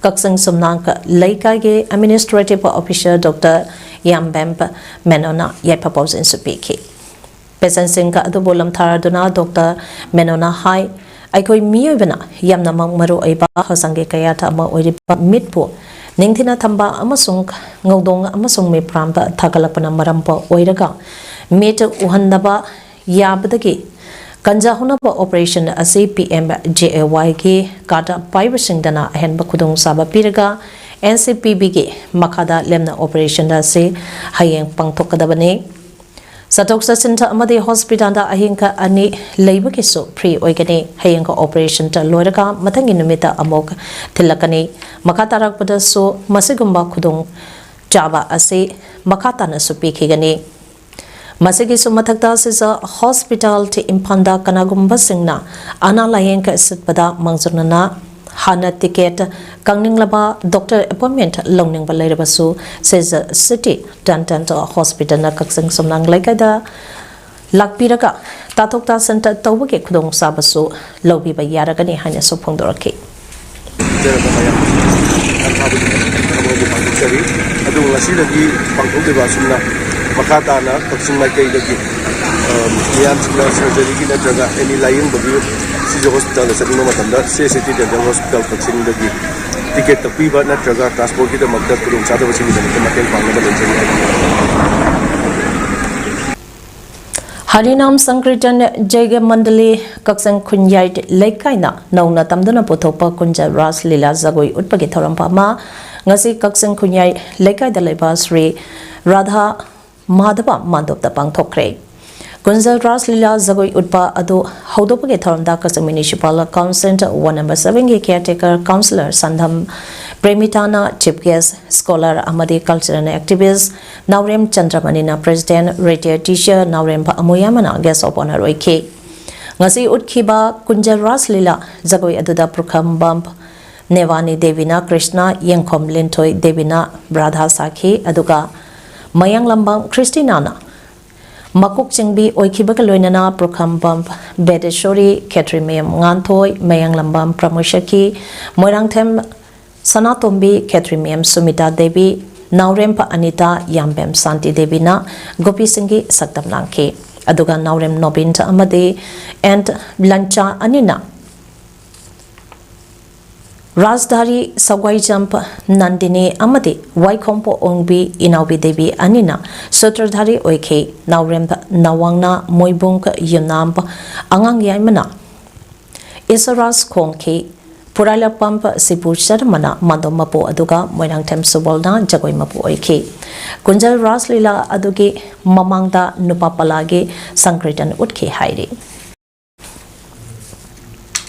ꯀꯛꯆꯤꯡ ꯁꯨꯝꯅꯥꯡ ꯂꯩꯀꯥꯏꯒꯤ ꯑꯦꯗꯃꯤꯅꯤꯁꯇ꯭ꯔꯦꯇꯤꯚ ꯑꯣꯐꯤꯁꯥꯔ ꯗꯣꯛꯇꯔ ꯌꯥꯝꯕꯦꯝꯕ ꯃꯦꯅꯣꯟꯅ ꯌꯥꯏꯐ ꯄꯥꯎꯖꯦꯜꯁꯨ ꯄꯤꯈꯤ꯫ ꯄꯦꯁꯦꯟꯁꯤꯡ ꯑꯗꯨꯕꯨ ꯂꯝꯊꯥꯔꯗꯨꯅ ꯗꯣꯛꯇꯔ ꯃꯦꯅꯣꯟꯅ ꯍꯥꯏ, ꯑꯩꯈꯣꯏ ꯃꯤꯑꯣꯏꯕꯅ ꯌꯥꯝꯅꯃꯛ ꯃꯔꯨ ꯑꯣꯏꯕ ꯍꯛꯆꯥꯡꯒꯤ ꯀꯌꯥꯠ ꯑꯃ ꯑꯣꯏꯔꯤꯕ ꯃꯤꯠꯄꯨ ꯅꯤꯡꯊꯤꯅ ꯊꯝꯕ ꯑꯃꯁꯨꯡ ꯉꯧꯗꯣꯡ ꯑꯃꯁꯨꯡ ꯃꯤꯄ꯭ꯔꯥꯝꯕ ꯊꯥꯒꯠꯂꯛꯄꯅ ꯃꯔꯝ ꯑꯣꯏꯔꯒ ꯃꯤꯠ ꯎꯍꯟꯗꯕ ꯌꯥꯕꯗꯒꯤ ꯀꯟꯖꯍꯧꯅꯕ ꯑꯣꯄꯔꯦꯁꯟ ꯑꯁꯤ ꯄꯤ ꯑꯦꯝ ꯖꯦ ꯑꯦ ꯋꯥꯏꯒꯤ ꯀꯥꯔꯗ ꯄꯥꯏꯕꯁꯤꯡꯗꯅ ꯑꯍꯦꯟꯕ ꯈꯨꯗꯣꯡꯆꯥꯕ ꯄꯤꯔꯒ ꯑꯦꯟ ꯁꯤ ꯄꯤ ꯕꯤꯒꯤ ꯃꯈꯥꯗ ꯂꯦꯝꯅ ꯑꯣꯄꯔꯦꯁꯟ ꯑꯁꯤ ꯍꯌꯦꯡ ꯄꯥꯡꯊꯣꯛꯀꯗꯕꯅꯤ꯫ ꯆꯠꯊꯣꯛ ꯆꯠꯁꯤꯟ ꯑꯃꯗꯤ ꯍꯣꯁꯄꯤꯇꯥꯜꯗ ꯑꯍꯤꯡ ꯑꯅꯤ ꯂꯩꯕꯒꯤꯁꯨ ꯐ꯭ꯔꯤ ꯑꯣꯏꯒꯅꯤ꯫ ꯍꯌꯦꯡꯒ ꯑꯣꯄꯔꯦꯁꯟ ꯂꯣꯏꯔꯒ ꯃꯊꯪꯒꯤ ꯅꯨꯃꯤꯠꯇ ꯑꯃꯨꯛ ꯊꯤꯜꯂꯛꯀꯅꯤ꯫ ꯃꯈꯥ ꯇꯥꯔꯛꯄꯗꯁꯨ ꯃꯁꯤꯒꯨꯝꯕ ꯈꯨꯗꯣꯡ ꯆꯥꯕ ꯑꯁꯤ ꯃꯈꯥ ꯇꯥꯅꯁꯨ ꯄꯤꯈꯤꯒꯅꯤ꯫ ꯃꯁꯤꯒꯤꯁꯨ ꯃꯊꯛꯇ ꯁꯤꯖ ꯍꯣꯁꯄꯤꯇꯥꯜ ꯏꯝꯐꯥꯜꯗ ꯀꯅꯥꯒꯨꯝꯕꯁꯤꯡꯅ ꯑꯅꯥ ꯂꯥꯌꯦꯡ ꯆꯠꯄꯗ ꯃꯥꯡꯖꯧꯅꯅ ꯍꯥꯟꯅ ꯇꯤꯀꯦꯠ ꯀꯛꯅꯤꯡꯂꯕ ꯗꯣꯛꯇꯔ ꯑꯦꯄꯣꯏꯟꯃꯦꯟꯠ ꯂꯧꯅꯤꯡꯕ ꯂꯩꯔꯕꯁꯨ ꯁꯤꯖ ꯁꯤꯇꯤ ꯗꯦꯟꯇꯦꯜ ꯍꯣꯁꯄꯤꯇꯥꯜꯅ ꯀꯛꯆꯤꯡ ꯁꯨꯝꯅꯥꯡ ꯂꯩꯀꯥꯏꯗ ꯂꯥꯛꯄꯤꯔꯒ ꯇꯥꯊꯣꯛ ꯇꯥꯁꯤꯟ ꯇꯧꯕꯒꯤ ꯈꯨꯗꯣꯡꯆꯥꯕꯁꯨ ꯂꯧꯕꯤꯕ ꯌꯥꯔꯒꯅꯤ ꯍꯥꯏꯅꯁꯨ ꯐꯣꯡꯗꯣꯔꯛꯈꯤ꯫ ꯍꯥꯏꯖꯔꯕ ꯃꯌꯥꯝ ꯈꯪꯕꯒꯤ ꯄꯥꯡꯊꯣꯛꯆꯔꯤ꯫ ꯑꯗꯨꯕꯨ ꯉꯁꯤꯗꯒꯤ ꯄꯥꯡꯊꯣꯛꯂꯤꯕ ꯑꯁꯨꯝꯅ ꯃꯈꯥ ꯇꯥꯅ ꯀꯛꯆꯤꯡ ꯃꯥꯏꯀꯩꯗꯒꯤ, ꯑ, ꯃꯤꯌꯥꯝꯁꯤꯡꯅ ꯁꯔꯖꯔꯤꯒꯤ ꯅꯠꯇ꯭ꯔꯒ ꯑꯦꯅꯤ ꯂꯥꯌꯦꯡꯕꯒꯤ ꯁꯤꯖ ꯍꯣꯁꯄꯤꯇꯥꯜꯗ ꯆꯠꯅꯤꯡꯕ ꯃꯇꯝꯗ C S C T dental hospital ꯀꯛꯆꯤꯡꯗꯒꯤ ꯇꯤꯀꯦꯠ ꯀꯛꯄꯤꯕ ꯅꯠꯇ꯭ꯔꯒ ꯇ꯭ꯔꯥꯟꯁꯄꯣꯔꯠꯀꯤꯗꯃꯛꯇ ꯈꯨꯗꯣꯡꯆꯥꯗꯕꯁꯤꯡꯒꯤꯗꯃꯛꯇ ꯃꯇꯦꯡ ꯄꯥꯡꯅꯕ ꯂꯩꯖꯔꯤ ꯍꯥꯏꯅ ꯍꯔꯤꯅꯥꯝ ꯁꯪꯀ꯭ꯔꯤꯇꯟ ꯖꯩꯒ ꯃꯟꯗꯂꯤ ꯀꯛꯆꯤꯡ ꯈꯨꯟꯌꯥꯏ ꯂꯩꯀꯥꯏꯅ ꯅꯧꯅ ꯇꯝꯗꯨꯅ ꯄꯨꯊꯣꯛꯄ ꯀꯨꯟꯖ ꯔꯥꯁ ꯂꯤꯂꯥ ꯖꯒꯣꯏ ꯎꯠꯄꯒꯤ ꯊꯧꯔꯝ ꯑꯃ ꯉꯁꯤ ꯀꯛꯆꯤꯡ ꯈꯨꯟꯌꯥꯏ ꯂꯩꯀꯥꯏꯗ ꯂꯩꯕ ꯁ꯭ꯔꯤ ꯔꯥꯙꯥ ꯃꯥꯙꯕ ꯃꯥꯟꯗꯣꯞꯇ ꯄꯥꯡꯊꯣꯛꯈ꯭ꯔꯦ꯫ ꯀꯨꯟꯖꯜ ꯔꯥꯁ ꯂꯤꯂꯥ ꯖꯒꯣꯏ ꯎꯠꯄ ꯑꯗꯨ ꯍꯧꯗꯣꯛꯄꯒꯤ ꯊꯧꯔꯝꯗ ꯀꯛꯆꯤꯡ Municipal Council Ward number seven ꯒꯤ Caretaker Councillor ꯁꯟꯙꯝ ꯄ꯭ꯔꯦꯃꯤꯇꯥꯅ Chief Guest, Scholar ꯑꯃꯗꯤ Cultural Activist Naorem ꯆꯟꯗ꯭ꯔꯃꯅꯤꯅ President, Retired Teacher Naorem ꯑꯃꯨꯌꯥꯃꯅ Guest of Honour ꯑꯣꯏꯈꯤ꯫ ꯉꯁꯤ ꯎꯠꯈꯤꯕ ꯀꯨꯟꯖꯜ ꯔꯥꯁ ꯂꯤꯂꯥ ꯖꯒꯣꯏ ꯑꯗꯨꯗ ꯄꯨꯈ꯭ꯔꯝꯕꯝ ꯅꯦꯋꯥꯅꯤ ꯗꯦꯕꯤꯅ ꯀ꯭ꯔꯤꯁꯅ, ꯌꯦꯡꯈꯣꯝ ꯂꯤꯟꯊꯣꯏ ꯗꯦꯕꯤꯅ ꯔꯥꯙꯥ ꯁꯥꯈꯤ, ꯑꯗꯨꯒ ꯃꯌꯥꯡꯂꯝꯕꯝ ꯈ꯭ꯔꯤꯁꯇꯤꯅꯥꯅ ꯃꯀꯣꯛ ꯆꯤꯡꯕꯤ ꯑꯣꯏꯈꯤꯕꯒ ꯂꯣꯏꯅꯅ ꯄ꯭ꯔꯣꯈꯝꯕꯝ ꯕꯦꯗꯦꯁꯣꯔꯤ, ꯈꯦꯇ꯭ꯔꯤꯃꯌꯨꯝ ꯉꯥꯟꯊꯣꯏ, ꯃꯌꯥꯡꯂꯝꯕꯝ ꯄ꯭ꯔꯃꯣꯁꯀꯤ, ꯃꯣꯏꯔꯥꯡꯊꯦꯝ ꯁꯅꯥꯇꯣꯝꯕꯤ, ꯈꯦꯇ꯭ꯔꯤꯃꯌꯨꯝ ꯁꯨꯃꯤꯇꯥ ꯗꯦꯕꯤ, ꯅꯥꯎꯔꯦꯝ ꯑꯅꯤꯇꯥ, ꯌꯥꯝꯕꯦꯝ ꯁꯥꯟꯇꯤ ꯗꯦꯕꯤꯅ ꯒꯣꯄꯤꯁꯤꯡꯒꯤ ꯁꯛꯇꯝ ꯂꯥꯡꯈꯤ꯫ ꯑꯗꯨꯒ ꯅꯥꯎꯔꯦꯝ ꯅꯣꯕꯤꯟ ꯑꯃꯗꯤ ꯑꯦꯟ ꯂꯟꯆꯥ ꯑꯅꯤꯅ ꯔꯥꯖꯙꯥꯔꯤ ꯁꯒ꯭ꯋꯥꯏꯖꯝ ꯅꯟꯗꯤꯅꯤ ꯑꯃꯗꯤ ꯋꯥꯏꯈꯣꯝ ꯑꯣꯡꯕꯤ ꯏꯅꯥꯎꯕꯤ ꯗꯦꯕꯤ ꯑꯅꯤꯅ ꯁꯨꯇ꯭ꯔꯙꯥꯔꯤ ꯑꯣꯏꯈꯤ꯫ ꯅꯥꯎꯔꯦꯝ ꯅꯋꯥꯡꯅ ꯃꯣꯏꯕꯨꯡ ꯌꯨꯅꯥꯝ ꯑꯉꯥꯡ ꯌꯥꯏꯃꯅ ꯏꯁꯣꯔꯥꯁ ꯈꯣꯡꯈꯤ꯫ ꯄꯨꯔꯥꯏꯂꯛꯄꯝ ꯁꯤꯕꯨ ꯆꯔꯃꯅ ꯃꯥꯟꯗꯣꯝ ꯃꯄꯨ ꯑꯗꯨꯒ ꯃꯣꯏꯔꯥꯡꯊꯦꯝ ꯁꯨꯕꯣꯜꯅ ꯖꯒꯣꯏ ꯃꯄꯨ ꯑꯣꯏꯈꯤ꯫ ꯀꯨꯟꯖꯜ ꯔꯥꯁ ꯂꯤꯂꯥ ꯑꯗꯨꯒꯤ ꯃꯃꯥꯡꯗ ꯅꯨꯄꯥ ꯄꯂꯥꯒꯤ ꯁꯪꯀ꯭ꯔꯤꯇꯟ ꯎꯠꯈꯤ ꯍꯥꯏꯔꯤ꯫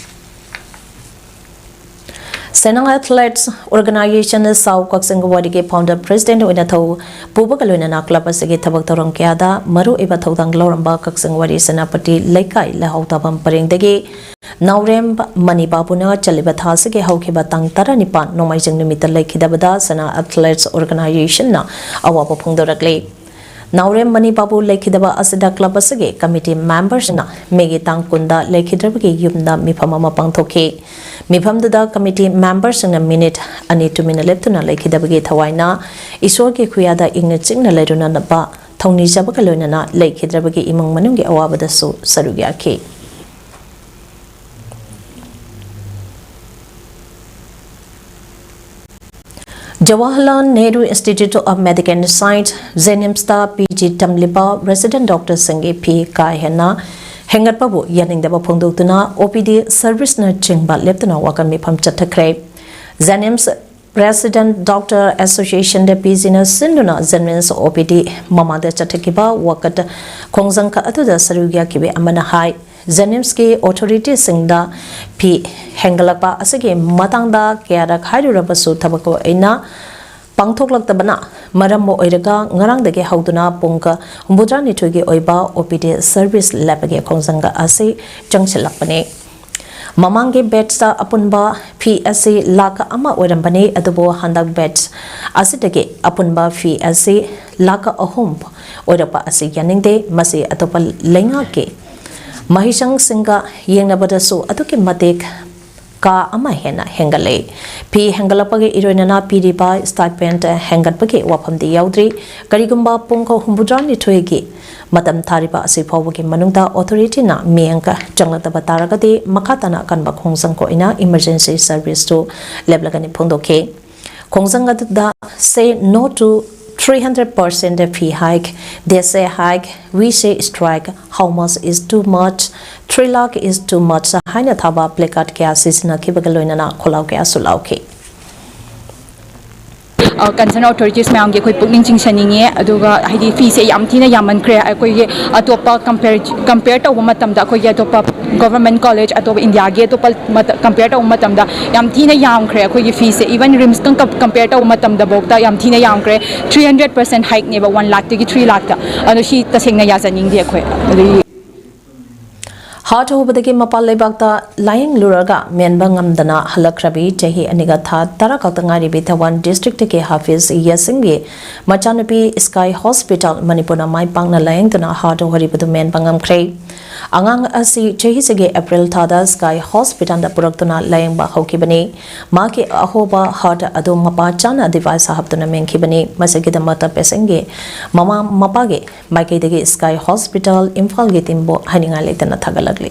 Sena Athletes Organization ꯁꯥꯎ ꯀꯛꯆꯤꯡ ꯋꯥꯔꯤꯒꯤ Founder President ꯑꯣꯏꯅ ꯊꯧ ꯄꯨꯕꯒ ꯂꯣꯏꯅꯅ club ꯑꯁꯤꯒꯤ ꯊꯕꯛ ꯊꯧꯔꯝ ꯀꯌꯥꯗ ꯃꯔꯨꯑꯣꯏꯕ ꯊꯧꯗꯥꯡ ꯂꯧꯔꯝꯕ ꯀꯛꯆꯤꯡ ꯋꯥꯔꯤ ꯁꯦꯅꯥꯄꯇꯤ ꯂꯩꯀꯥꯏ ꯂꯩꯍꯥꯎ ꯇꯥꯐꯝ ꯄꯔꯦꯡꯗꯒꯤ ꯅꯥꯎꯔꯦꯝ ꯃꯅꯤ ꯕꯥꯕꯨꯅ ꯆꯠꯂꯤꯕ ꯊꯥ ꯑꯁꯤꯒꯤ ꯍꯧꯈꯤꯕ ꯇꯥꯡ ꯇꯔꯥꯅꯤꯄꯥꯟ ꯅꯣꯡꯃꯥꯏꯖꯤꯡ ꯅꯨꯃꯤꯠꯇ ꯂꯩꯈꯤꯗꯕꯗ Sena Athletes Organizationꯅ ꯑꯋꯥꯕ ꯐꯣꯡꯗꯣꯔꯛꯂꯤ꯫ ꯅꯥꯎꯔꯦꯝ ꯃꯅꯤ ꯕꯥꯕꯨ ꯂꯩꯈꯤꯗꯕ ꯑꯁꯤꯗ club ꯑꯁꯤꯒꯤ committee memberꯁꯤꯡꯅ ꯃꯦꯒꯤ ꯇꯥꯡ ꯀꯨꯟꯗ ꯂꯩꯈꯤꯗ꯭ꯔꯕꯒꯤ ꯌꯨꯝꯗ ꯃꯤꯐꯝ ꯑꯃ ꯄꯥꯡꯊꯣꯛꯈꯤ꯫ ꯃꯤꯐꯝꯗꯨꯗ committee memberꯁꯤꯡꯅ minute ꯑꯅꯤ ꯇꯨꯃꯤꯟꯅ ꯂꯦꯞꯇꯨꯅ ꯂꯩꯈꯤꯗꯕꯒꯤ ꯊꯋꯥꯏꯅ ꯏꯁꯣꯔꯒꯤ ꯈꯨꯌꯥꯗ ꯏꯪꯅ ꯆꯤꯛꯅ ꯂꯩꯔꯨꯅꯅꯕ ꯊꯧꯅꯤꯖꯕꯒ ꯂꯣꯏꯅꯅ ꯂꯩꯈꯤꯗ꯭ꯔꯕꯒꯤ ꯏꯃꯨꯡ ꯃꯅꯨꯡꯒꯤ ꯑꯋꯥꯕꯗꯁꯨ ꯁꯔꯨꯛ ꯌꯥꯈꯤ꯫ Jawaharlal Nehru Institute of Medical Science, JNIMSꯇ PG ꯇꯝꯂꯤꯕ resident doctorꯁꯤꯡꯒꯤ fee ꯀꯥ ꯍꯦꯟꯅ ꯍꯦꯟꯒꯠꯄꯕꯨ ꯌꯥꯅꯤꯡꯗꯕ ꯐꯣꯡꯗꯣꯛꯇꯨꯅ OPD serviceꯅ ꯆꯤꯡꯕ ꯂꯦꯞꯇꯅ ꯋꯥꯀꯠ ꯃꯤꯐꯝ ꯆꯠꯊꯈ꯭ꯔꯦ꯫ JNIMS President Doctor Association ꯗ ꯄꯤꯖꯤꯅ ꯁꯤꯟꯗꯨꯅ ꯖꯦꯅꯤꯝꯁ ꯑꯣ ꯄꯤ ꯗꯤ ꯃꯃꯥꯡꯗ ꯆꯠꯊꯈꯤꯕ ꯋꯥꯀꯠ ꯈꯣꯡꯖꯪ ꯑꯗꯨꯗ ꯁꯔꯨꯛ ꯌꯥꯈꯤꯕ ꯑꯃꯅ ꯍꯥꯏ, ꯖꯦꯅꯤꯝꯁꯀꯤ ꯑꯣꯊꯣꯔꯤꯇꯤꯁꯤꯡꯗ ꯐꯤ ꯍꯦꯟꯒꯠꯂꯛꯄ ꯑꯁꯤꯒꯤ ꯃꯇꯥꯡꯗ ꯀꯌꯥꯔꯛ ꯍꯥꯏꯔꯨꯔꯕꯁꯨ ꯊꯕꯛ ꯑꯣꯏꯅ ꯄꯥꯡꯊꯣꯛꯂꯛꯇꯕꯅ ꯃꯔꯝ ꯑꯣꯏꯔꯒ ꯉꯔꯥꯡꯗꯒꯤ ꯍꯧꯗꯨꯅ ꯄꯨꯡ ꯍꯨꯝꯐꯨꯇꯔꯥꯅꯤꯊꯣꯏꯒꯤ ꯑꯣꯏꯕ ꯑꯣ ꯄꯤ ꯗꯤ ꯁꯔꯚꯤꯁ ꯂꯦꯞꯄꯒꯤ ꯈꯣꯡꯖꯪ ꯑꯁꯤ ꯆꯪꯁꯤꯜꯂꯛꯄꯅꯤ꯫ ꯃꯃꯥꯡꯒꯤ ꯕꯦꯠꯁꯇ ꯑꯄꯨꯟꯕ ꯐꯤ ꯑꯁꯤ ꯂꯥꯈ ꯑꯃ ꯑꯣꯏꯔꯝꯕꯅꯤ, ꯑꯗꯨꯕꯨ ꯍꯟꯗꯛ ꯕꯦꯠꯁ ꯑꯁꯤꯗꯒꯤ ꯑꯄꯨꯟꯕ ꯐꯤ ꯑꯁꯤ ꯂꯥꯈ ꯑꯍꯨꯝ ꯑꯣꯏꯔꯛꯄ ꯑꯁꯤ ꯌꯥꯅꯤꯡꯗꯦ꯫ ꯃꯁꯤ ꯑꯇꯣꯞꯄ ꯂꯩꯉꯥꯛꯀꯤ ꯃꯍꯩꯁꯪꯁꯤꯡꯒ ꯌꯦꯡꯅꯕꯗꯁꯨ ꯑꯗꯨꯛꯀꯤ ꯃꯇꯤꯛ ꯀꯥ ꯑꯃ ꯍꯦꯟꯅ ꯍꯦꯟꯒꯠꯂꯦ꯫ ꯐꯤ ꯍꯦꯟꯒꯠꯂꯛꯄꯒ ꯏꯔꯣꯏꯅꯅ ꯄꯤꯔꯤꯕ ꯁ꯭ꯇꯥꯏꯄꯦꯟꯗ ꯍꯦꯟꯒꯠꯄꯒꯤ ꯋꯥꯐꯝꯗꯤ ꯌꯥꯎꯗ꯭ꯔꯤ꯫ ꯀꯔꯤꯒꯨꯝꯕ ꯄꯨꯡ ꯍꯨꯝꯐꯨꯇꯔꯥꯅꯤꯊꯣꯏꯒꯤ ꯃꯇꯝ ꯊꯥꯔꯤꯕ ꯑꯁꯤ ꯐꯥꯎꯕꯒꯤ ꯃꯅꯨꯡꯗ ꯑꯣꯊꯣꯔꯤꯇꯤꯅ ꯃꯤꯠꯌꯦꯡ ꯆꯪꯂꯛꯇꯕ ꯇꯥꯔꯒꯗꯤ ꯃꯈꯥ ꯇꯥꯅ ꯑꯀꯟꯕ ꯈꯣꯡꯖꯪ ꯑꯣꯏꯅ ꯏꯃꯔꯖꯦꯟꯁꯤ ꯁꯔꯚꯤꯁꯇꯨ ꯂꯦꯞꯂꯒꯅꯤ ꯐꯣꯡꯗꯣꯛꯈꯤ꯫ ꯈꯣꯡꯖꯪ ꯑꯗꯨꯗ "Say no to three hundred percent fee hike, they say hike, we say strike, how much is too much, three lakh is too much" ꯍꯥꯏꯅ ꯊꯥꯕ placard ꯀꯌꯥ ꯁꯤꯖꯤꯟꯅꯈꯤꯕꯒ ꯂꯣꯏꯅꯅ ꯈꯣꯜꯂꯥꯎ ꯀꯌꯥꯁꯨ ꯂꯥꯎꯈꯤ꯫ ꯀꯟꯁꯔꯟ ꯑꯣꯊꯣꯔꯤꯇꯤꯁ ꯃꯌꯥꯝꯒꯤ ꯑꯩꯈꯣꯏ ꯄꯨꯛꯅꯤꯡ ꯆꯤꯡꯁꯤꯟꯅꯤꯡꯉꯦ꯫ ꯑꯗꯨꯒ ꯍꯥꯏꯗꯤ ꯐꯤꯁꯦ ꯌꯥꯝ ꯊꯤꯅ ꯌꯥꯝꯃꯟꯈ꯭ꯔꯦ꯫ ꯑꯩꯈꯣꯏꯒꯤ ꯑꯇꯣꯞꯄ ꯀꯝꯄꯦꯌꯔ ꯀꯝꯄꯦꯌꯔ ꯇꯧꯕ ꯃꯇꯝꯗ ꯑꯩꯈꯣꯏꯒꯤ ꯑꯇꯣꯞꯄ ꯒꯣꯚꯔꯟꯃꯦꯟ ꯀꯣꯂꯦꯖ, ꯑꯇꯣꯞꯄ ꯏꯟꯗꯤꯌꯥꯒꯤ ꯑꯇꯣꯞꯄ ꯀꯝꯄꯦꯌꯔ ꯇꯧꯕ ꯃꯇꯝꯗ ꯌꯥꯝ ꯊꯤꯅ ꯌꯥꯝꯈ꯭ꯔꯦ ꯑꯩꯈꯣꯏꯒꯤ ꯐꯤꯁꯦ꯫ ꯏꯚꯟ ꯔꯤꯝꯁꯀ ꯀꯝꯄꯦꯌꯔ ꯇꯧꯕ ꯃꯇꯝꯗꯐꯥꯎꯗ ꯌꯥꯝ ꯊꯤꯅ ꯌꯥꯝꯈ꯭ꯔꯦ꯫ ꯊ꯭ꯔꯤ ꯍꯟꯗ꯭ꯔꯦꯠ ꯄꯔꯁꯦꯟ ꯍꯥꯏꯛꯅꯦꯕ, ꯋꯥꯟ ꯂꯥꯛꯇꯒꯤ ꯊ꯭ꯔꯤ ꯂꯥꯛꯇ꯫ ꯑꯗꯣ ꯁꯤ ꯇꯁꯦꯡꯅ ꯌꯥꯖꯅꯤꯡꯗꯦ ꯑꯩꯈꯣꯏ꯫ ꯑꯗꯨꯒꯤ ꯍꯥꯔꯠ ꯍꯧꯕꯗꯒꯤ ꯃꯄꯥꯟ ꯂꯩꯕꯥꯛꯇ ꯂꯥꯌꯦꯡꯂꯨꯔꯒ ꯃꯦꯟꯕ ꯉꯝꯗꯅ ꯍꯜꯂꯛꯈ꯭ꯔꯕꯤ ꯆꯍꯤ ꯑꯅꯤꯒ ꯊꯥ ꯇꯔꯥ ꯈꯛꯇ ꯉꯥꯏꯔꯤꯕꯤ ꯊꯧꯕꯥꯜ ꯗꯤꯁꯇ꯭ꯔꯤꯛꯇꯒꯤ ꯍꯥꯐꯤꯖ ꯌꯥꯁꯤꯟꯒꯤ ꯃꯆꯥꯅꯨꯄꯤ ꯁ꯭ꯀꯥꯏ ꯍꯣꯁꯄꯤꯇꯥꯜ ꯃꯅꯤꯄꯨꯔꯅ ꯃꯥꯏ ꯄꯥꯛꯅ ꯂꯥꯌꯦꯡꯗꯨꯅ ꯍꯥꯔꯠ ꯍꯣꯔꯤꯕꯗꯨ ꯃꯦꯟꯕ ꯉꯝꯈ꯭ꯔꯦ꯫ ꯑꯉꯥꯡ ꯑꯁꯤ ꯆꯍꯤꯁꯤꯒꯤ ꯑꯦꯄ꯭ꯔꯤꯜ ꯊꯥꯗ ꯁ꯭ꯀꯥꯏ ꯍꯣꯁꯄꯤꯇꯥꯜꯗ ꯄꯨꯔꯛꯇꯨꯅ ꯂꯥꯌꯦꯡꯕ ꯍꯧꯈꯤꯕꯅꯤ꯫ ꯃꯍꯥꯛꯀꯤ ꯑꯍꯣꯕ ꯍꯥꯔꯠ ꯑꯗꯨ ꯃꯄꯥ ꯆꯥꯅ ꯗꯤꯚꯥꯏꯁ ꯍꯥꯞꯇꯨꯅ ꯃꯦꯟꯈꯤꯕꯅꯤ꯫ ꯃꯁꯤꯒꯤꯗꯃꯛꯇ ꯄꯦꯁꯦꯟꯒꯤ ꯃꯃꯥ ꯃꯄꯥꯒꯤ ꯃꯥꯏꯀꯩꯗꯒꯤ ꯁ꯭ꯀꯥꯏ ꯍꯣꯁꯄꯤꯇꯥꯜ ꯏꯝꯐꯥꯜꯒꯤ ꯇꯤꯝꯕꯨ ꯍꯥꯏꯅꯤꯡꯉꯥꯏ ꯂꯩꯇꯅ ꯊꯥꯒꯠꯂꯛꯂꯤ꯫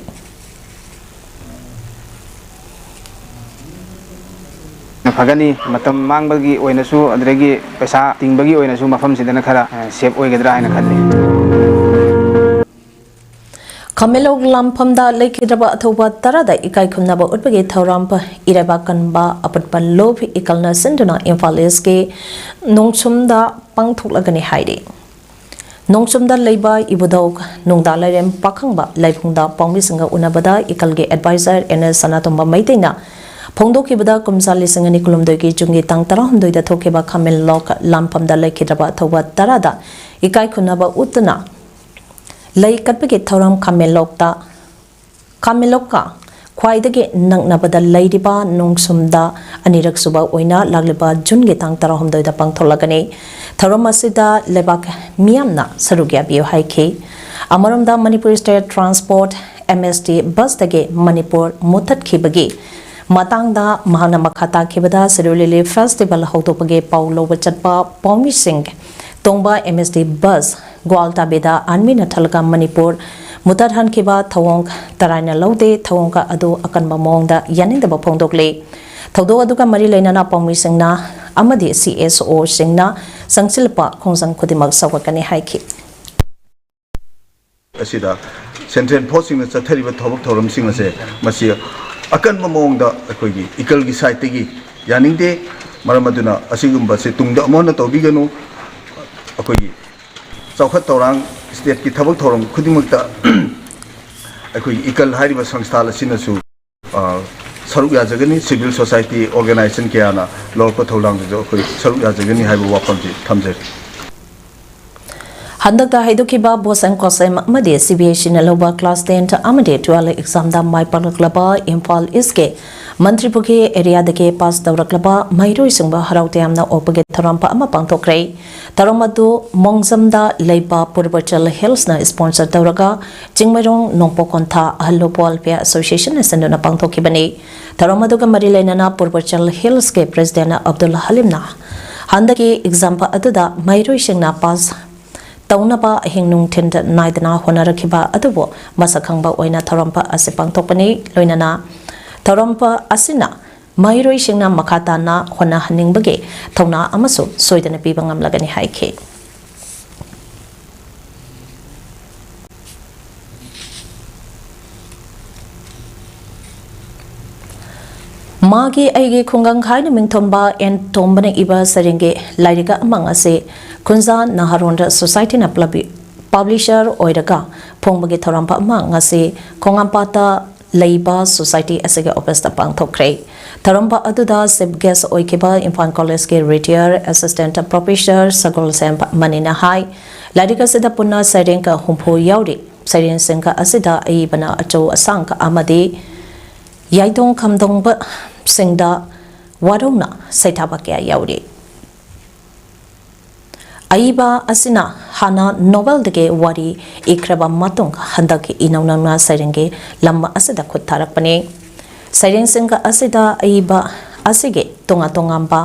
ꯐꯒꯅꯤ꯫ ꯃꯇꯝ ꯃꯥꯡꯕꯒꯤ ꯑꯣꯏꯅꯁꯨ, ꯑꯗꯨꯗꯒꯤ ꯄꯩꯁꯥ ꯇꯤꯡꯕꯒꯤ ꯑꯣꯏꯅꯁꯨ ꯃꯐꯝꯁꯤꯗꯅ ꯈꯔ ꯁꯦꯞ ꯑꯣꯏꯒꯗ꯭ꯔꯥ ꯍꯥꯏꯅ ꯈꯜꯂꯤ꯫ ꯈꯥꯃꯦꯟꯂꯣꯛ ꯂꯥꯟꯐꯝꯗ ꯂꯩꯈꯤꯗ꯭ꯔꯕ ꯑꯊꯧꯕ ꯇꯔꯥꯗ ꯏꯀꯥꯏ ꯈꯨꯝꯅꯕ ꯎꯠꯄꯒꯤ ꯊꯧꯔꯝ ꯏꯔꯩꯕꯥꯛ ꯀꯟꯕ ꯑꯄꯠꯄ ꯂꯨꯞ ꯏꯀꯜꯅ ꯁꯤꯟꯗꯨꯅ ꯏꯝꯐꯥꯜ ꯏꯁꯀꯤ ꯅꯣꯡꯁꯨꯝꯗ ꯄꯥꯡꯊꯣꯛꯂꯒꯅꯤ ꯍꯥꯏꯔꯤ꯫ ꯅꯣꯡꯁꯨꯝꯗ ꯂꯩꯕ ꯏꯕꯨꯙꯧ ꯅꯨꯡꯗꯥ ꯂꯥꯏꯔꯦꯝ ꯄꯥꯈꯪꯕ ꯂꯥꯏꯕꯨꯡꯗ ꯄꯥꯎꯃꯤꯁꯤꯡꯒ ꯎꯅꯕꯗ ꯏꯀꯜꯒꯤ ꯑꯦꯗꯚꯥꯏꯖꯔ ꯑꯦꯟ ꯑꯦꯁ ꯁꯅꯥꯇꯣꯝꯕ ꯃꯩꯇꯩꯅ ꯐꯣꯡꯗꯣꯛꯈꯤꯕꯗ ꯀꯨꯝꯖꯥ ꯂꯤꯁꯤꯡ ꯑꯅꯤ ꯀꯨꯟꯍꯨꯝꯗꯣꯏꯒꯤ ꯖꯨꯟꯒꯤ ꯇꯥꯡ ꯇꯔꯥꯍꯨꯝꯗꯣꯏꯗ ꯊꯣꯛꯈꯤꯕ ꯈꯥꯃꯦꯟꯂꯣꯛ ꯂꯥꯟꯐꯝꯗ ꯂꯩꯈꯤꯗ꯭ꯔꯕ ꯑꯊꯧꯕ ꯇꯔꯥꯗ ꯏꯀꯥꯏ ꯈꯨꯝꯅꯕ ꯎꯠꯇꯨꯅ ꯂꯩ ꯀꯠꯄꯒꯤ ꯊꯧꯔꯝ ꯈꯥꯃꯦꯟꯂꯣꯛꯇ, ꯈꯥꯃꯦꯟꯂꯣꯛꯀ ꯈ꯭ꯋꯥꯏꯗꯒꯤ ꯅꯛꯅꯕꯗ ꯂꯩꯔꯤꯕ ꯅꯣꯡꯁꯨꯝꯗ ꯑꯅꯤꯔꯛ ꯁꯨꯕ ꯑꯣꯏꯅ ꯂꯥꯛꯂꯤꯕ ꯖꯨꯟꯒꯤ ꯇꯥꯡ ꯇꯔꯥꯍꯨꯝꯗꯣꯏꯗ ꯄꯥꯡꯊꯣꯛꯂꯒꯅꯤ꯫ ꯊꯧꯔꯝ ꯑꯁꯤꯗ ꯂꯩꯕꯥꯛ ꯃꯤꯌꯥꯝꯅ ꯁꯔꯨꯛ ꯌꯥꯕꯤꯌꯨ ꯍꯥꯏꯈꯤ꯫ ꯑꯃꯔꯣꯝꯗ ꯃꯅꯤꯄꯨꯔ ꯁ꯭ꯇꯦꯠ ꯇ꯭ꯔꯥꯟꯁꯄꯣꯔꯠ, ꯑꯦꯝ ꯑꯦꯁ ꯇꯤ, ꯕꯁꯇꯒꯤ ꯃꯅꯤꯄꯨꯔ ꯃꯨꯠꯊꯠꯈꯤꯕꯒꯤ ꯃꯇꯥꯡꯗ ꯃꯍꯥꯛꯅ ꯃꯈꯥ ꯇꯥꯈꯤꯕꯗ, ꯁꯤꯔꯣꯏ ꯂꯤꯂꯤ ꯐꯦꯁꯇꯤꯚꯦꯜ ꯍꯧꯗꯣꯛꯄꯒꯤ ꯄꯥꯎ ꯂꯧꯕ ꯆꯠꯄ ꯄꯥꯎꯃꯤꯁꯤꯡ ꯇꯣꯡꯕ ꯑꯦꯝ ꯑꯦꯁ ꯇꯤ ꯕꯁ ꯒ꯭ꯋꯥꯜꯇꯥꯕꯤꯗ ꯑꯥꯔꯃꯤꯅ ꯊꯠꯂꯒ ꯃꯅꯤꯄꯨꯔ ꯃꯨꯠꯊꯠꯍꯟꯈꯤꯕ ꯊꯧꯑꯣꯡ ꯇꯔꯥꯏꯅ ꯂꯧꯗꯦ꯫ ꯊꯧꯑꯣꯡ ꯑꯗꯨ ꯑꯀꯟꯕ ꯃꯑꯣꯡꯗ ꯌꯥꯅꯤꯡꯗꯕ ꯐꯣꯡꯗꯣꯛꯂꯤ꯫ ꯊꯧꯗꯣꯛ ꯑꯗꯨꯒ ꯃꯔꯤ ꯂꯩꯅꯅ ꯄꯥꯎꯃꯤꯁꯤꯡꯅ ꯑꯃꯗꯤ ꯁꯤ ꯑꯦꯁ ꯑꯣꯁꯤꯡꯅ ꯆꯪꯁꯤꯜꯂꯛꯄ ꯈꯣꯡꯖꯪ ꯈꯨꯗꯤꯡꯃꯛ ꯁꯧꯒꯠꯀꯅꯤ ꯍꯥꯏꯈꯤ꯫ ꯑꯁꯤꯗ ꯁꯦꯟꯇ꯭ꯔꯦꯜ ꯐꯣꯔꯁꯁꯤꯡꯅ ꯆꯠꯊꯔꯤꯕ ꯊꯕꯛ ꯊꯧꯔꯝꯁꯤꯡ ꯑꯁꯦ ꯃꯁꯤ ꯑꯀꯟꯕ ꯃꯑꯣꯡꯗ ꯑꯩꯈꯣꯏꯒꯤ ꯏꯀꯜꯒꯤ ꯁꯥꯏꯠꯇꯒꯤ ꯌꯥꯅꯤꯡꯗꯦ꯫ ꯃꯔꯝ ꯑꯗꯨꯅ ꯑꯁꯤꯒꯨꯝꯕꯁꯦ ꯇꯨꯡꯗ ꯑꯃꯨꯛ ꯍꯟꯅ ꯇꯧꯕꯤꯒꯅꯨ꯫ ꯑꯩꯈꯣꯏꯒꯤ ꯆꯥꯎꯈꯠ ꯊꯧꯔꯥꯡ, ꯁ꯭ꯇꯦꯠꯀꯤ ꯊꯕꯛ ꯊꯧꯔꯝ ꯈꯨꯗꯤꯡꯃꯛꯇ ꯑꯩꯈꯣꯏꯒꯤ ꯏꯀꯜ ꯍꯥꯏꯔꯤꯕ ꯁꯪꯁꯊꯥꯟ ꯑꯁꯤꯅꯁꯨ ꯑ, ꯁꯔꯨꯛ ꯌꯥꯖꯒꯅꯤ꯫ ꯁꯤꯚꯤꯜ ꯁꯣꯁꯥꯏꯇꯤ ꯑꯣꯔꯒꯅꯥꯏꯖꯦꯁꯟ ꯀꯌꯥꯅ ꯂꯧꯔꯛꯄ ꯊꯧꯗꯥꯡꯗꯨꯗ ꯑꯩꯈꯣꯏ ꯁꯔꯨꯛ ꯌꯥꯖꯒꯅꯤ ꯍꯥꯏꯕ ꯋꯥꯐꯝꯁꯤ ꯊꯝꯖꯔꯤ꯫ ꯍꯟꯗꯛꯇ ꯍꯥꯏꯗꯣꯛꯈꯤꯕ ꯕꯣꯁ ꯑꯦꯟ ꯀꯣꯁꯦꯝ ꯑꯃꯗꯤ ꯁꯤ ꯕꯤ ꯑꯦꯁ ꯏꯅ ꯂꯧꯕ ꯀ꯭ꯂꯥꯁ ꯇꯦꯟ ꯑꯃꯗꯤ ꯇꯨꯋꯦꯜꯐ ꯑꯦꯛꯖꯥꯝꯗ ꯃꯥꯏ ꯄꯥꯛꯂꯛꯂꯕ ꯏꯝꯐꯥꯜ ꯏꯁꯀꯤ ꯃꯟꯇ꯭ꯔꯤꯄꯨꯈ꯭ꯔꯤ ꯑꯦꯔꯤꯌꯥꯗꯒꯤ ꯄꯥꯁ ꯇꯧꯔꯛꯂꯕ ꯃꯍꯩꯔꯣꯏꯁꯤꯡꯕꯨ ꯍꯔꯥꯎ ꯇꯌꯥꯝꯅ ꯑꯣꯛꯄꯒꯤ ꯊꯧꯔꯝ ꯑꯃ ꯄꯥꯡꯊꯣꯛꯈ꯭ꯔꯦ꯫ ꯊꯧꯔꯝ ꯑꯗꯨ ꯃꯣꯡꯖꯝꯗ ꯂꯩꯕ ꯄꯨꯔꯕꯆꯜ ꯍꯤꯜꯁꯅ ꯁ꯭ꯄꯣꯟꯁꯔ ꯇꯧꯔꯒ ꯆꯤꯡꯃꯩꯔꯣꯡ ꯅꯣꯡꯄꯣꯛ ꯀꯣꯟꯊꯥ ꯑꯍꯜ ꯂꯣꯄꯣ ꯋꯦꯜꯐꯤꯌꯔ ꯑꯦꯁꯣꯁꯤꯌꯦꯁꯟꯅ ꯁꯤꯟꯗꯨꯅ ꯄꯥꯡꯊꯣꯛꯈꯤꯕꯅꯤ꯫ ꯊꯧꯔꯝ ꯑꯗꯨꯒ ꯃꯔꯤ ꯂꯩꯅꯅ ꯄꯨꯔꯕꯆꯜ ꯍꯤꯜꯁꯀꯤ ꯄ꯭ꯔꯦꯁꯤꯗꯦꯟꯠ ꯑꯕꯗꯨꯜ ꯍꯂꯤꯝꯅ ꯍꯟꯗꯛꯀꯤ ꯑꯦꯛꯖꯥꯝ ꯑꯗꯨꯗ ꯃꯍꯩꯔꯣꯏꯁꯤꯡꯅ ꯄꯥꯁ ꯇꯧꯅꯕ ꯑꯍꯤꯡ ꯅꯨꯡꯊꯤꯜ ꯅꯥꯏꯗꯅ ꯍꯣꯠꯅꯔꯛꯈꯤꯕ ꯑꯗꯨꯕꯨ ꯃꯁꯛ ꯈꯪꯕ ꯑꯣꯏꯅ ꯊꯧꯔꯝ ꯑꯁꯤ ꯄꯥꯡꯊꯣꯛꯄꯅꯤ꯫ ꯂꯣꯏꯅꯅ ꯊꯧꯔꯝ ꯑꯁꯤꯅ ꯃꯍꯩꯔꯣꯏꯁꯤꯡꯅ ꯃꯈꯥ ꯇꯥꯅ ꯍꯣꯠꯅꯍꯟꯅꯤꯡꯕꯒꯤ ꯊꯧꯅꯥ ꯑꯃꯁꯨ ꯁꯣꯏꯗꯅ ꯄꯤꯕ ꯉꯝꯂꯒꯅꯤ ꯍꯥꯏꯈꯤ꯫ ꯃꯥꯒꯤ ꯑꯩꯒꯤ ꯈꯨꯡꯒꯪ ꯍꯥꯏꯅ ꯃꯤꯡꯊꯣꯟꯕ ꯑꯦꯟ ꯇꯣꯝꯕꯅ ꯏꯕ ꯁꯩꯔꯦꯡꯒꯤ ꯂꯥꯏꯔꯤꯛ ꯑꯃ ꯉꯁꯤ ꯈꯨꯟꯖꯥ ꯅꯍꯥꯔꯣꯟꯗ ꯁꯣꯁꯥꯏꯇꯤꯅ ꯄꯕ꯭ꯂꯤ-, ꯄꯕ꯭ꯂꯤꯁꯔ ꯑꯣꯏꯔꯒ ꯐꯣꯡꯕꯒꯤ ꯊꯧꯔꯝ ꯑꯃ ꯉꯁꯤ ꯈꯣꯡꯉꯥꯝꯄꯥꯠꯇ ꯂꯩꯕ ꯁꯣꯁꯥꯏꯇꯤ ꯑꯁꯤꯒꯤ ꯑꯣꯐꯤꯁꯇ ꯄꯥꯡꯊꯣꯛꯈ꯭ꯔꯦ꯫ ꯊꯧꯔꯝ ꯑꯗꯨꯗ ꯆꯤꯐ ꯒꯦꯁ ꯑꯣꯏꯈꯤꯕ ꯏꯝꯐꯥꯜ ꯀꯣꯂꯦꯖꯀꯤ ꯔꯤꯇꯥꯌꯔ ꯑꯦꯁꯤꯁꯇꯦꯟꯠ ꯄ꯭ꯔꯣꯐꯦꯁꯔ ꯁꯒꯣꯜꯁꯦꯝ ꯃꯅꯤꯅ ꯍꯥꯏ, ꯂꯥꯏꯔꯤꯛ ꯑꯁꯤꯗ ꯄꯨꯟꯅ ꯁꯩꯔꯦꯡ ꯍꯨꯝꯐꯨ ꯌꯥꯎꯔꯤ꯫ ꯁꯩꯔꯦꯡꯁꯤꯡ ꯑꯁꯤꯗ ꯑꯏꯕꯅ ꯑꯆꯧ ꯑꯁꯥꯡ ꯑꯃꯗꯤ ꯌꯥꯏꯇꯣꯡ ꯈꯝꯗꯣꯡꯕꯁꯤꯡꯗ ꯋꯥꯔꯧꯅ ꯁꯩꯊꯥꯕ ꯀꯌꯥ ꯌꯥꯎꯔꯤ꯫ ꯑꯏꯕ ꯑꯁꯤꯅ ꯍꯥꯟꯅ ꯅꯣꯕꯦꯜꯗꯒꯤ ꯋꯥꯔꯤ ꯏꯈ꯭ꯔꯕ ꯃꯇꯨꯡ ꯍꯟꯗꯛ ꯏꯅꯧ ꯅꯧꯅ ꯁꯩꯔꯦꯡꯒꯤ ꯂꯝ ꯑꯁꯤꯗ ꯈꯨꯠ ꯊꯥꯔꯛꯄꯅꯤ꯫ ꯁꯩꯔꯦꯡꯁꯤꯡ ꯑꯁꯤꯗ ꯑꯏꯕ ꯑꯁꯤꯒꯤ ꯇꯣꯉꯥꯟ ꯇꯣꯉꯥꯟꯕ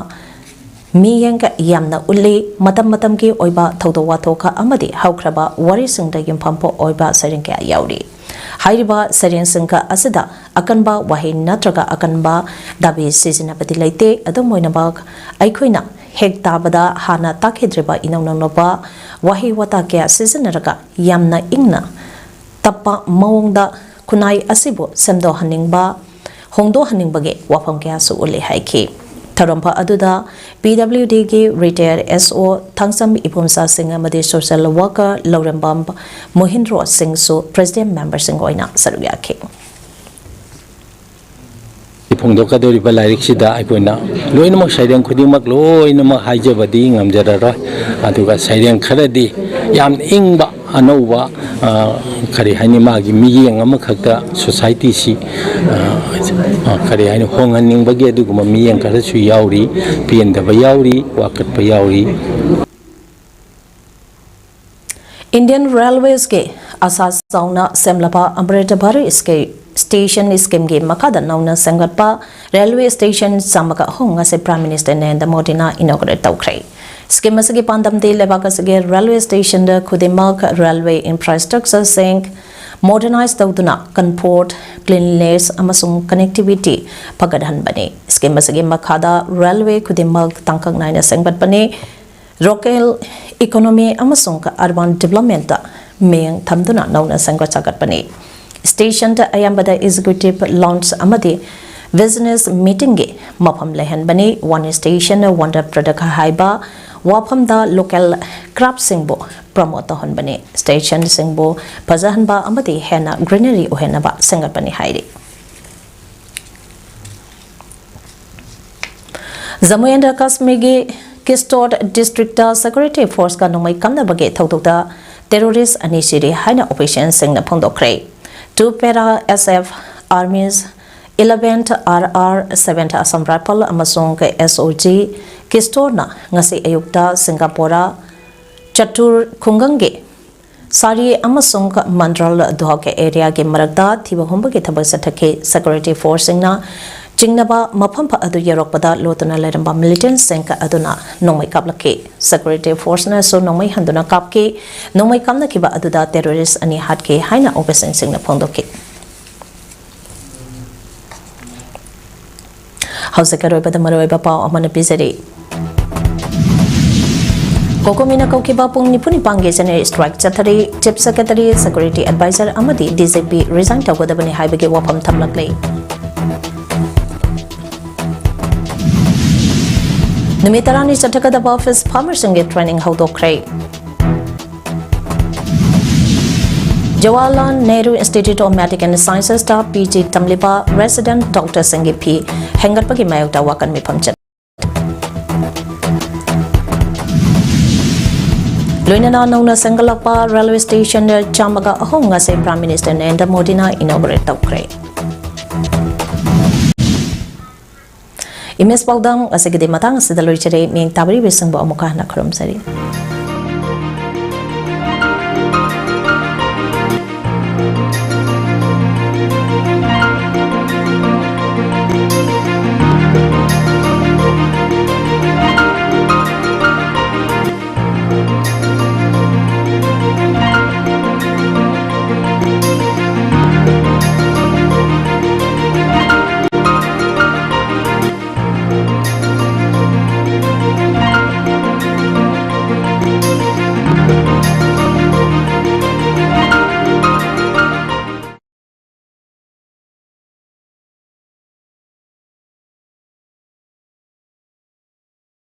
ꯃꯤꯠꯌꯦꯡ ꯌꯥꯝꯅ ꯎꯠꯂꯤ꯫ ꯃꯇꯝ ꯃꯇꯝꯒꯤ ꯑꯣꯏꯕ ꯊꯧꯗꯣꯛ ꯋꯥꯊꯣꯛ ꯑꯃꯗꯤ ꯍꯧꯈ꯭ꯔꯕ ꯋꯥꯔꯤꯁꯤꯡꯗ ꯌꯨꯝꯐꯝ ꯑꯣꯏꯕ ꯁꯩꯔꯦꯡ ꯀꯌꯥ ꯌꯥꯎꯔꯤ꯫ ꯍꯥꯏꯔꯤꯕ ꯁꯩꯔꯦꯡꯁꯤꯡ ꯑꯁꯤꯗ ꯑꯀꯟꯕ ꯋꯥꯍꯩ ꯅꯠꯇ꯭ꯔꯒ ꯑꯀꯟꯕ ꯗꯥꯕꯤ ꯁꯤꯖꯤꯟꯅꯕꯗꯤ ꯂꯩꯇꯦ꯫ ꯑꯗꯨꯝ ꯑꯣꯏꯅꯃꯛ, ꯑꯩꯈꯣꯏꯅ ꯍꯦꯛ ꯇꯥꯕꯗ ꯍꯥꯟꯅ ꯇꯥꯈꯤꯗ꯭ꯔꯤꯕ ꯏꯅꯧ ꯅꯧꯅꯕ ꯋꯥꯍꯩ ꯋꯥꯇꯥ ꯀꯌꯥ ꯁꯤꯖꯤꯟꯅꯔꯒ ꯌꯥꯝꯅ ꯏꯪꯅ ꯇꯞꯄ ꯃꯑꯣꯡꯗ ꯈꯨꯟꯅꯥꯏ ꯑꯁꯤꯕꯨ ꯁꯦꯝꯗꯣꯛꯍꯟꯅꯤꯡꯕ, ꯍꯣꯡꯗꯣꯛꯍꯟꯅꯤꯡꯕꯒꯤ ꯋꯥꯐꯝ ꯀꯌꯥꯁꯨ ꯎꯠꯂꯤ ꯍꯥꯏꯈꯤ꯫ ꯊꯧꯔꯝ ꯑꯗꯨꯗ ꯄꯤ ꯗꯕ꯭ꯂꯤꯎ ꯗꯤꯒꯤ ꯔꯤꯇꯥꯌꯔ ꯑꯦꯁ ꯑꯣ ꯊꯥꯡꯁꯝ ꯏꯕꯣꯝꯆꯥ ꯁꯤꯡ ꯑꯃꯗꯤ ꯁꯣꯁꯤꯌꯦꯜ ꯋꯥꯔꯀꯔ ꯂꯧꯔꯦꯝꯕꯝ ꯃꯣꯍꯤꯟꯗ꯭ꯔꯣ ꯁꯤꯡꯁꯨ ꯄ꯭ꯔꯦꯁꯤꯗꯦꯟꯠ ꯃꯦꯝꯕꯔꯁꯤꯡ ꯑꯣꯏꯅ ꯁꯔꯨꯛ ꯌꯥꯈꯤ꯫ ꯐꯣꯡꯗꯣꯛꯀꯗꯧꯔꯤꯕ ꯂꯥꯏꯔꯤꯛꯁꯤꯗ ꯑꯩꯈꯣꯏꯅ ꯂꯣꯏꯅꯃꯛ, ꯁꯩꯔꯦꯡ ꯈꯨꯗꯤꯡꯃꯛ ꯂꯣꯏꯅꯃꯛ ꯍꯥꯏꯖꯕꯗꯤ ꯉꯝꯖꯔꯔꯣꯏ꯫ ꯑꯗꯨꯒ ꯁꯩꯔꯦꯡ ꯈꯔꯗꯤ ꯌꯥꯝ ꯏꯪꯕ, ꯑꯅꯧꯕ, ꯑ, ꯀꯔꯤ ꯍꯥꯏꯅꯤ, ꯃꯥꯒꯤ ꯃꯤꯠꯌꯦꯡ ꯑꯃꯈꯛꯇ ꯁꯣꯁꯥꯏꯇꯤꯁꯤ, ꯑ, ꯑ, ꯀꯔꯤ ꯍꯥꯏꯅꯤ, ꯍꯣꯡꯍꯟꯅꯤꯡꯕꯒꯤ ꯑꯗꯨꯒꯨꯝꯕ ꯃꯤꯠꯌꯦꯡ ꯈꯔꯁꯨ ꯌꯥꯎꯔꯤ, ꯄꯦꯟꯗꯕ ꯌꯥꯎꯔꯤ, ꯋꯥꯀꯠꯄ ꯌꯥꯎꯔꯤ꯫ ꯏꯟꯗꯤꯌꯟ ꯔꯦꯜꯋꯦꯁꯀꯤ ꯑꯁꯥ ꯆꯥꯎꯅ ꯁꯦꯝꯂꯕ ꯑꯃ꯭ꯔꯤꯠ ꯚꯥꯔꯠ ꯁ꯭ꯀꯤ-, ꯁ꯭ꯇꯦꯁꯟ ꯁ꯭ꯀꯤꯝꯒꯤ ꯃꯈꯥꯗ ꯅꯧꯅ ꯁꯦꯝꯒꯠꯄ ꯔꯦꯜꯋꯦ ꯁ꯭ꯇꯦꯁꯟ ꯆꯥꯝꯃꯒ ꯑꯍꯨꯝ ꯉꯁꯤ ꯄ꯭ꯔꯥꯏꯝ ꯃꯤꯅꯤꯁꯇꯔ ꯅꯔꯦꯟꯗ꯭ꯔ ꯃꯣꯗꯤꯅ ꯏꯅꯣꯒ꯭ꯔꯦꯠ ꯇꯧꯈ꯭ꯔꯦ꯫ ꯁ꯭ꯀꯤꯝ ꯑꯁꯤꯒꯤ ꯄꯥꯟꯗꯝꯗꯤ ꯂꯩꯕꯥꯛ ꯑꯁꯤꯒꯤ ꯔꯦꯜꯋꯦ ꯁ꯭ꯇꯦꯁꯟꯗ ꯈꯨꯗꯤꯡꯃꯛ ꯔꯦꯜꯋꯦ ꯏꯟꯐ꯭ꯔꯥꯁ꯭ꯇ꯭ꯔꯛꯆꯔꯁꯤꯡ ꯃꯣꯗꯔꯅꯥꯏꯖ ꯇꯧꯗꯨꯅ ꯀꯝꯐꯣꯔꯠ, ꯀ꯭ꯂꯤꯟꯂꯤꯅꯦꯁ ꯑꯃꯁꯨꯡ ꯀꯅꯦꯛꯇꯤꯕꯤꯇꯤ ꯐꯒꯠꯍꯟꯕꯅꯤ꯫ ꯁ꯭ꯀꯤꯝ ꯑꯁꯤꯒꯤ ꯃꯈꯥꯗ ꯔꯦꯜꯋꯦ ꯈꯨꯗꯤꯡꯃꯛ ꯇꯥꯡꯀꯛ ꯅꯥꯏꯅ ꯁꯦꯝꯒꯠꯄꯅꯤ꯫ ꯔꯨꯔꯦꯜ ꯏꯀꯣꯅꯣꯃꯤ ꯑꯃꯁꯨꯡ ꯑꯔꯕꯥꯟ ꯗꯤꯕ꯭ꯂꯞꯃꯦꯟꯠꯇ ꯃꯤꯠꯌꯦꯡ ꯊꯝꯗꯨꯅ ꯅꯧꯅ ꯁꯦꯝꯒꯠ ꯁꯥꯒꯠꯄꯅꯤ꯫ ꯁ꯭ꯇꯦꯁꯟꯗ ꯑꯌꯥꯝꯕꯗ ꯑꯦꯛꯖꯤꯀ꯭ꯌꯨꯇꯤꯚ ꯂꯥꯎꯟꯖ ꯑꯃꯗꯤ Business meetingꯒꯤ ꯃꯐꯝ ꯂꯩꯍꯟꯕꯅꯤ꯫ One station, one product ꯍꯥꯏꯕ ꯋꯥꯐꯝꯗ local craftꯁꯤꯡꯕꯨ promote ꯇꯧꯍꯟꯕꯅꯤ꯫ Stationꯁꯤꯡꯕꯨ ꯐꯖꯍꯟꯕ ꯑꯃꯗꯤ ꯍꯦꯟꯅ greenery ꯑꯣꯏꯍꯟꯅꯕ ꯁꯦꯝꯒꯠꯄꯅꯤ ꯍꯥꯏꯔꯤ꯫ Jammu and Kashmirꯒꯤ ꯀꯤꯁ꯭ꯇꯣꯔ districtꯇ security forceꯀ ꯅꯣꯡꯃꯩ ꯀꯥꯞꯅꯕꯒꯤ ꯊꯧꯗꯣꯛꯇ terrorist ꯑꯅꯤ ꯁꯤꯔꯦ ꯍꯥꯏꯅ officialꯁꯤꯡꯅ ꯐꯣꯡꯗꯣꯛꯈ꯭ꯔꯦ꯫ Two para S F armies, eleventh R R, seventh Assam Rifle ꯑꯃꯁꯨꯡ S O G ꯀꯤꯁ꯭ꯇꯣꯔꯅ ꯉꯁꯤ ꯑꯌꯨꯛꯇ ꯁꯤꯡꯒꯥꯄꯣꯔꯥ ꯆꯇꯨꯔ ꯈꯨꯡꯒꯪꯒꯤ ꯁꯥꯔꯤ ꯑꯃꯁꯨꯡ ꯃꯟꯗ꯭ꯔꯜ ꯙꯣꯛ areaꯒꯤ ꯃꯔꯛꯇ ꯊꯤꯕ ꯍꯨꯝꯕꯒꯤ ꯊꯕꯛ ꯆꯠꯊꯈꯤ꯫ Security forceꯁꯤꯡꯅ ꯆꯤꯡꯅꯕ ꯃꯐꯝ ꯑꯗꯨ ꯌꯧꯔꯛꯄꯗ ꯂꯣꯠꯇꯨꯅ ꯂꯩꯔꯝꯕ militantꯁꯤꯡ ꯑꯗꯨꯅ ꯅꯣꯡꯃꯩ ꯀꯥꯞꯂꯛꯈꯤ꯫ Security forceꯅꯁꯨ ꯅꯣꯡꯃꯩ ꯍꯟꯗꯨꯅ ꯀꯥꯞꯈꯤ꯫ ꯅꯣꯡꯃꯩ ꯀꯥꯞꯅꯈꯤꯕ ꯑꯗꯨꯗ terrorist ꯑꯅꯤ ꯍꯥꯠꯈꯤ ꯍꯥꯏꯅ officialꯁꯤꯡꯅ ꯐꯣꯡꯗꯣꯛꯈꯤ꯫ ꯍꯧꯖꯤꯛ ꯑꯔꯣꯏꯕꯗ ꯃꯔꯨꯑꯣꯏꯕ ꯄꯥꯎ ꯑꯃꯅ ꯄꯤꯖꯔꯤ꯫ ꯀꯣꯀꯣꯃꯤꯅ ꯀꯧꯈꯤꯕ ꯄꯨꯡ ꯅꯤꯐꯨ ꯅꯤꯄꯥꯟꯒꯤ general strike ꯆꯠꯊꯔꯤ꯫ Chief Secretary, Security Advisor ꯑꯃꯗꯤ D G P resign ꯇꯧꯒꯗꯕꯅꯤ ꯍꯥꯏꯕꯒꯤ ꯋꯥꯐꯝ ꯊꯝꯂꯛꯂꯦ꯫ ꯅꯨꯃꯤꯠ ꯇꯔꯥꯅꯤ ꯆꯠꯊꯒꯗꯕ fish farmerꯁꯤꯡꯒꯤ training ꯍꯧꯗꯣꯛꯈ꯭ꯔꯦ꯫ Jawaharlal Nehru Institute of Medical Sciencesꯇ P G ꯇꯝꯂꯤꯕ resident doctorꯁꯤꯡꯒꯤ fee ꯍꯦꯟꯒꯠꯄꯒꯤ ꯃꯥꯌꯣꯛꯇ ꯋꯥꯀꯠ ꯃꯤꯐꯝ ꯆꯠ-, ꯂꯣꯏꯅꯅ ꯅꯧꯅ ꯁꯦꯝꯒꯠꯂꯛꯄ railway station ꯆꯥꯝꯃꯒ ꯑꯍꯨꯝ ꯉꯁꯤ Prime Minister ꯅꯔꯦꯟꯗ꯭ꯔ ꯃꯣꯗꯤꯅ inaugurate ꯇꯧꯈ꯭ꯔꯦ꯫ Image ꯄꯥꯎꯗꯝ ꯉꯁꯤꯒꯤꯗꯤ ꯃꯇꯥꯡ ꯑꯁꯤꯗ ꯂꯣꯏꯖꯔꯦ꯫ ꯃꯤꯠꯌꯦꯡ ꯇꯥꯕꯤꯔꯤꯕꯁꯤꯡꯕꯨ ꯑꯃꯨꯛꯀ ꯍꯟꯅ ꯈꯨꯔꯨꯝꯖꯔꯤ꯫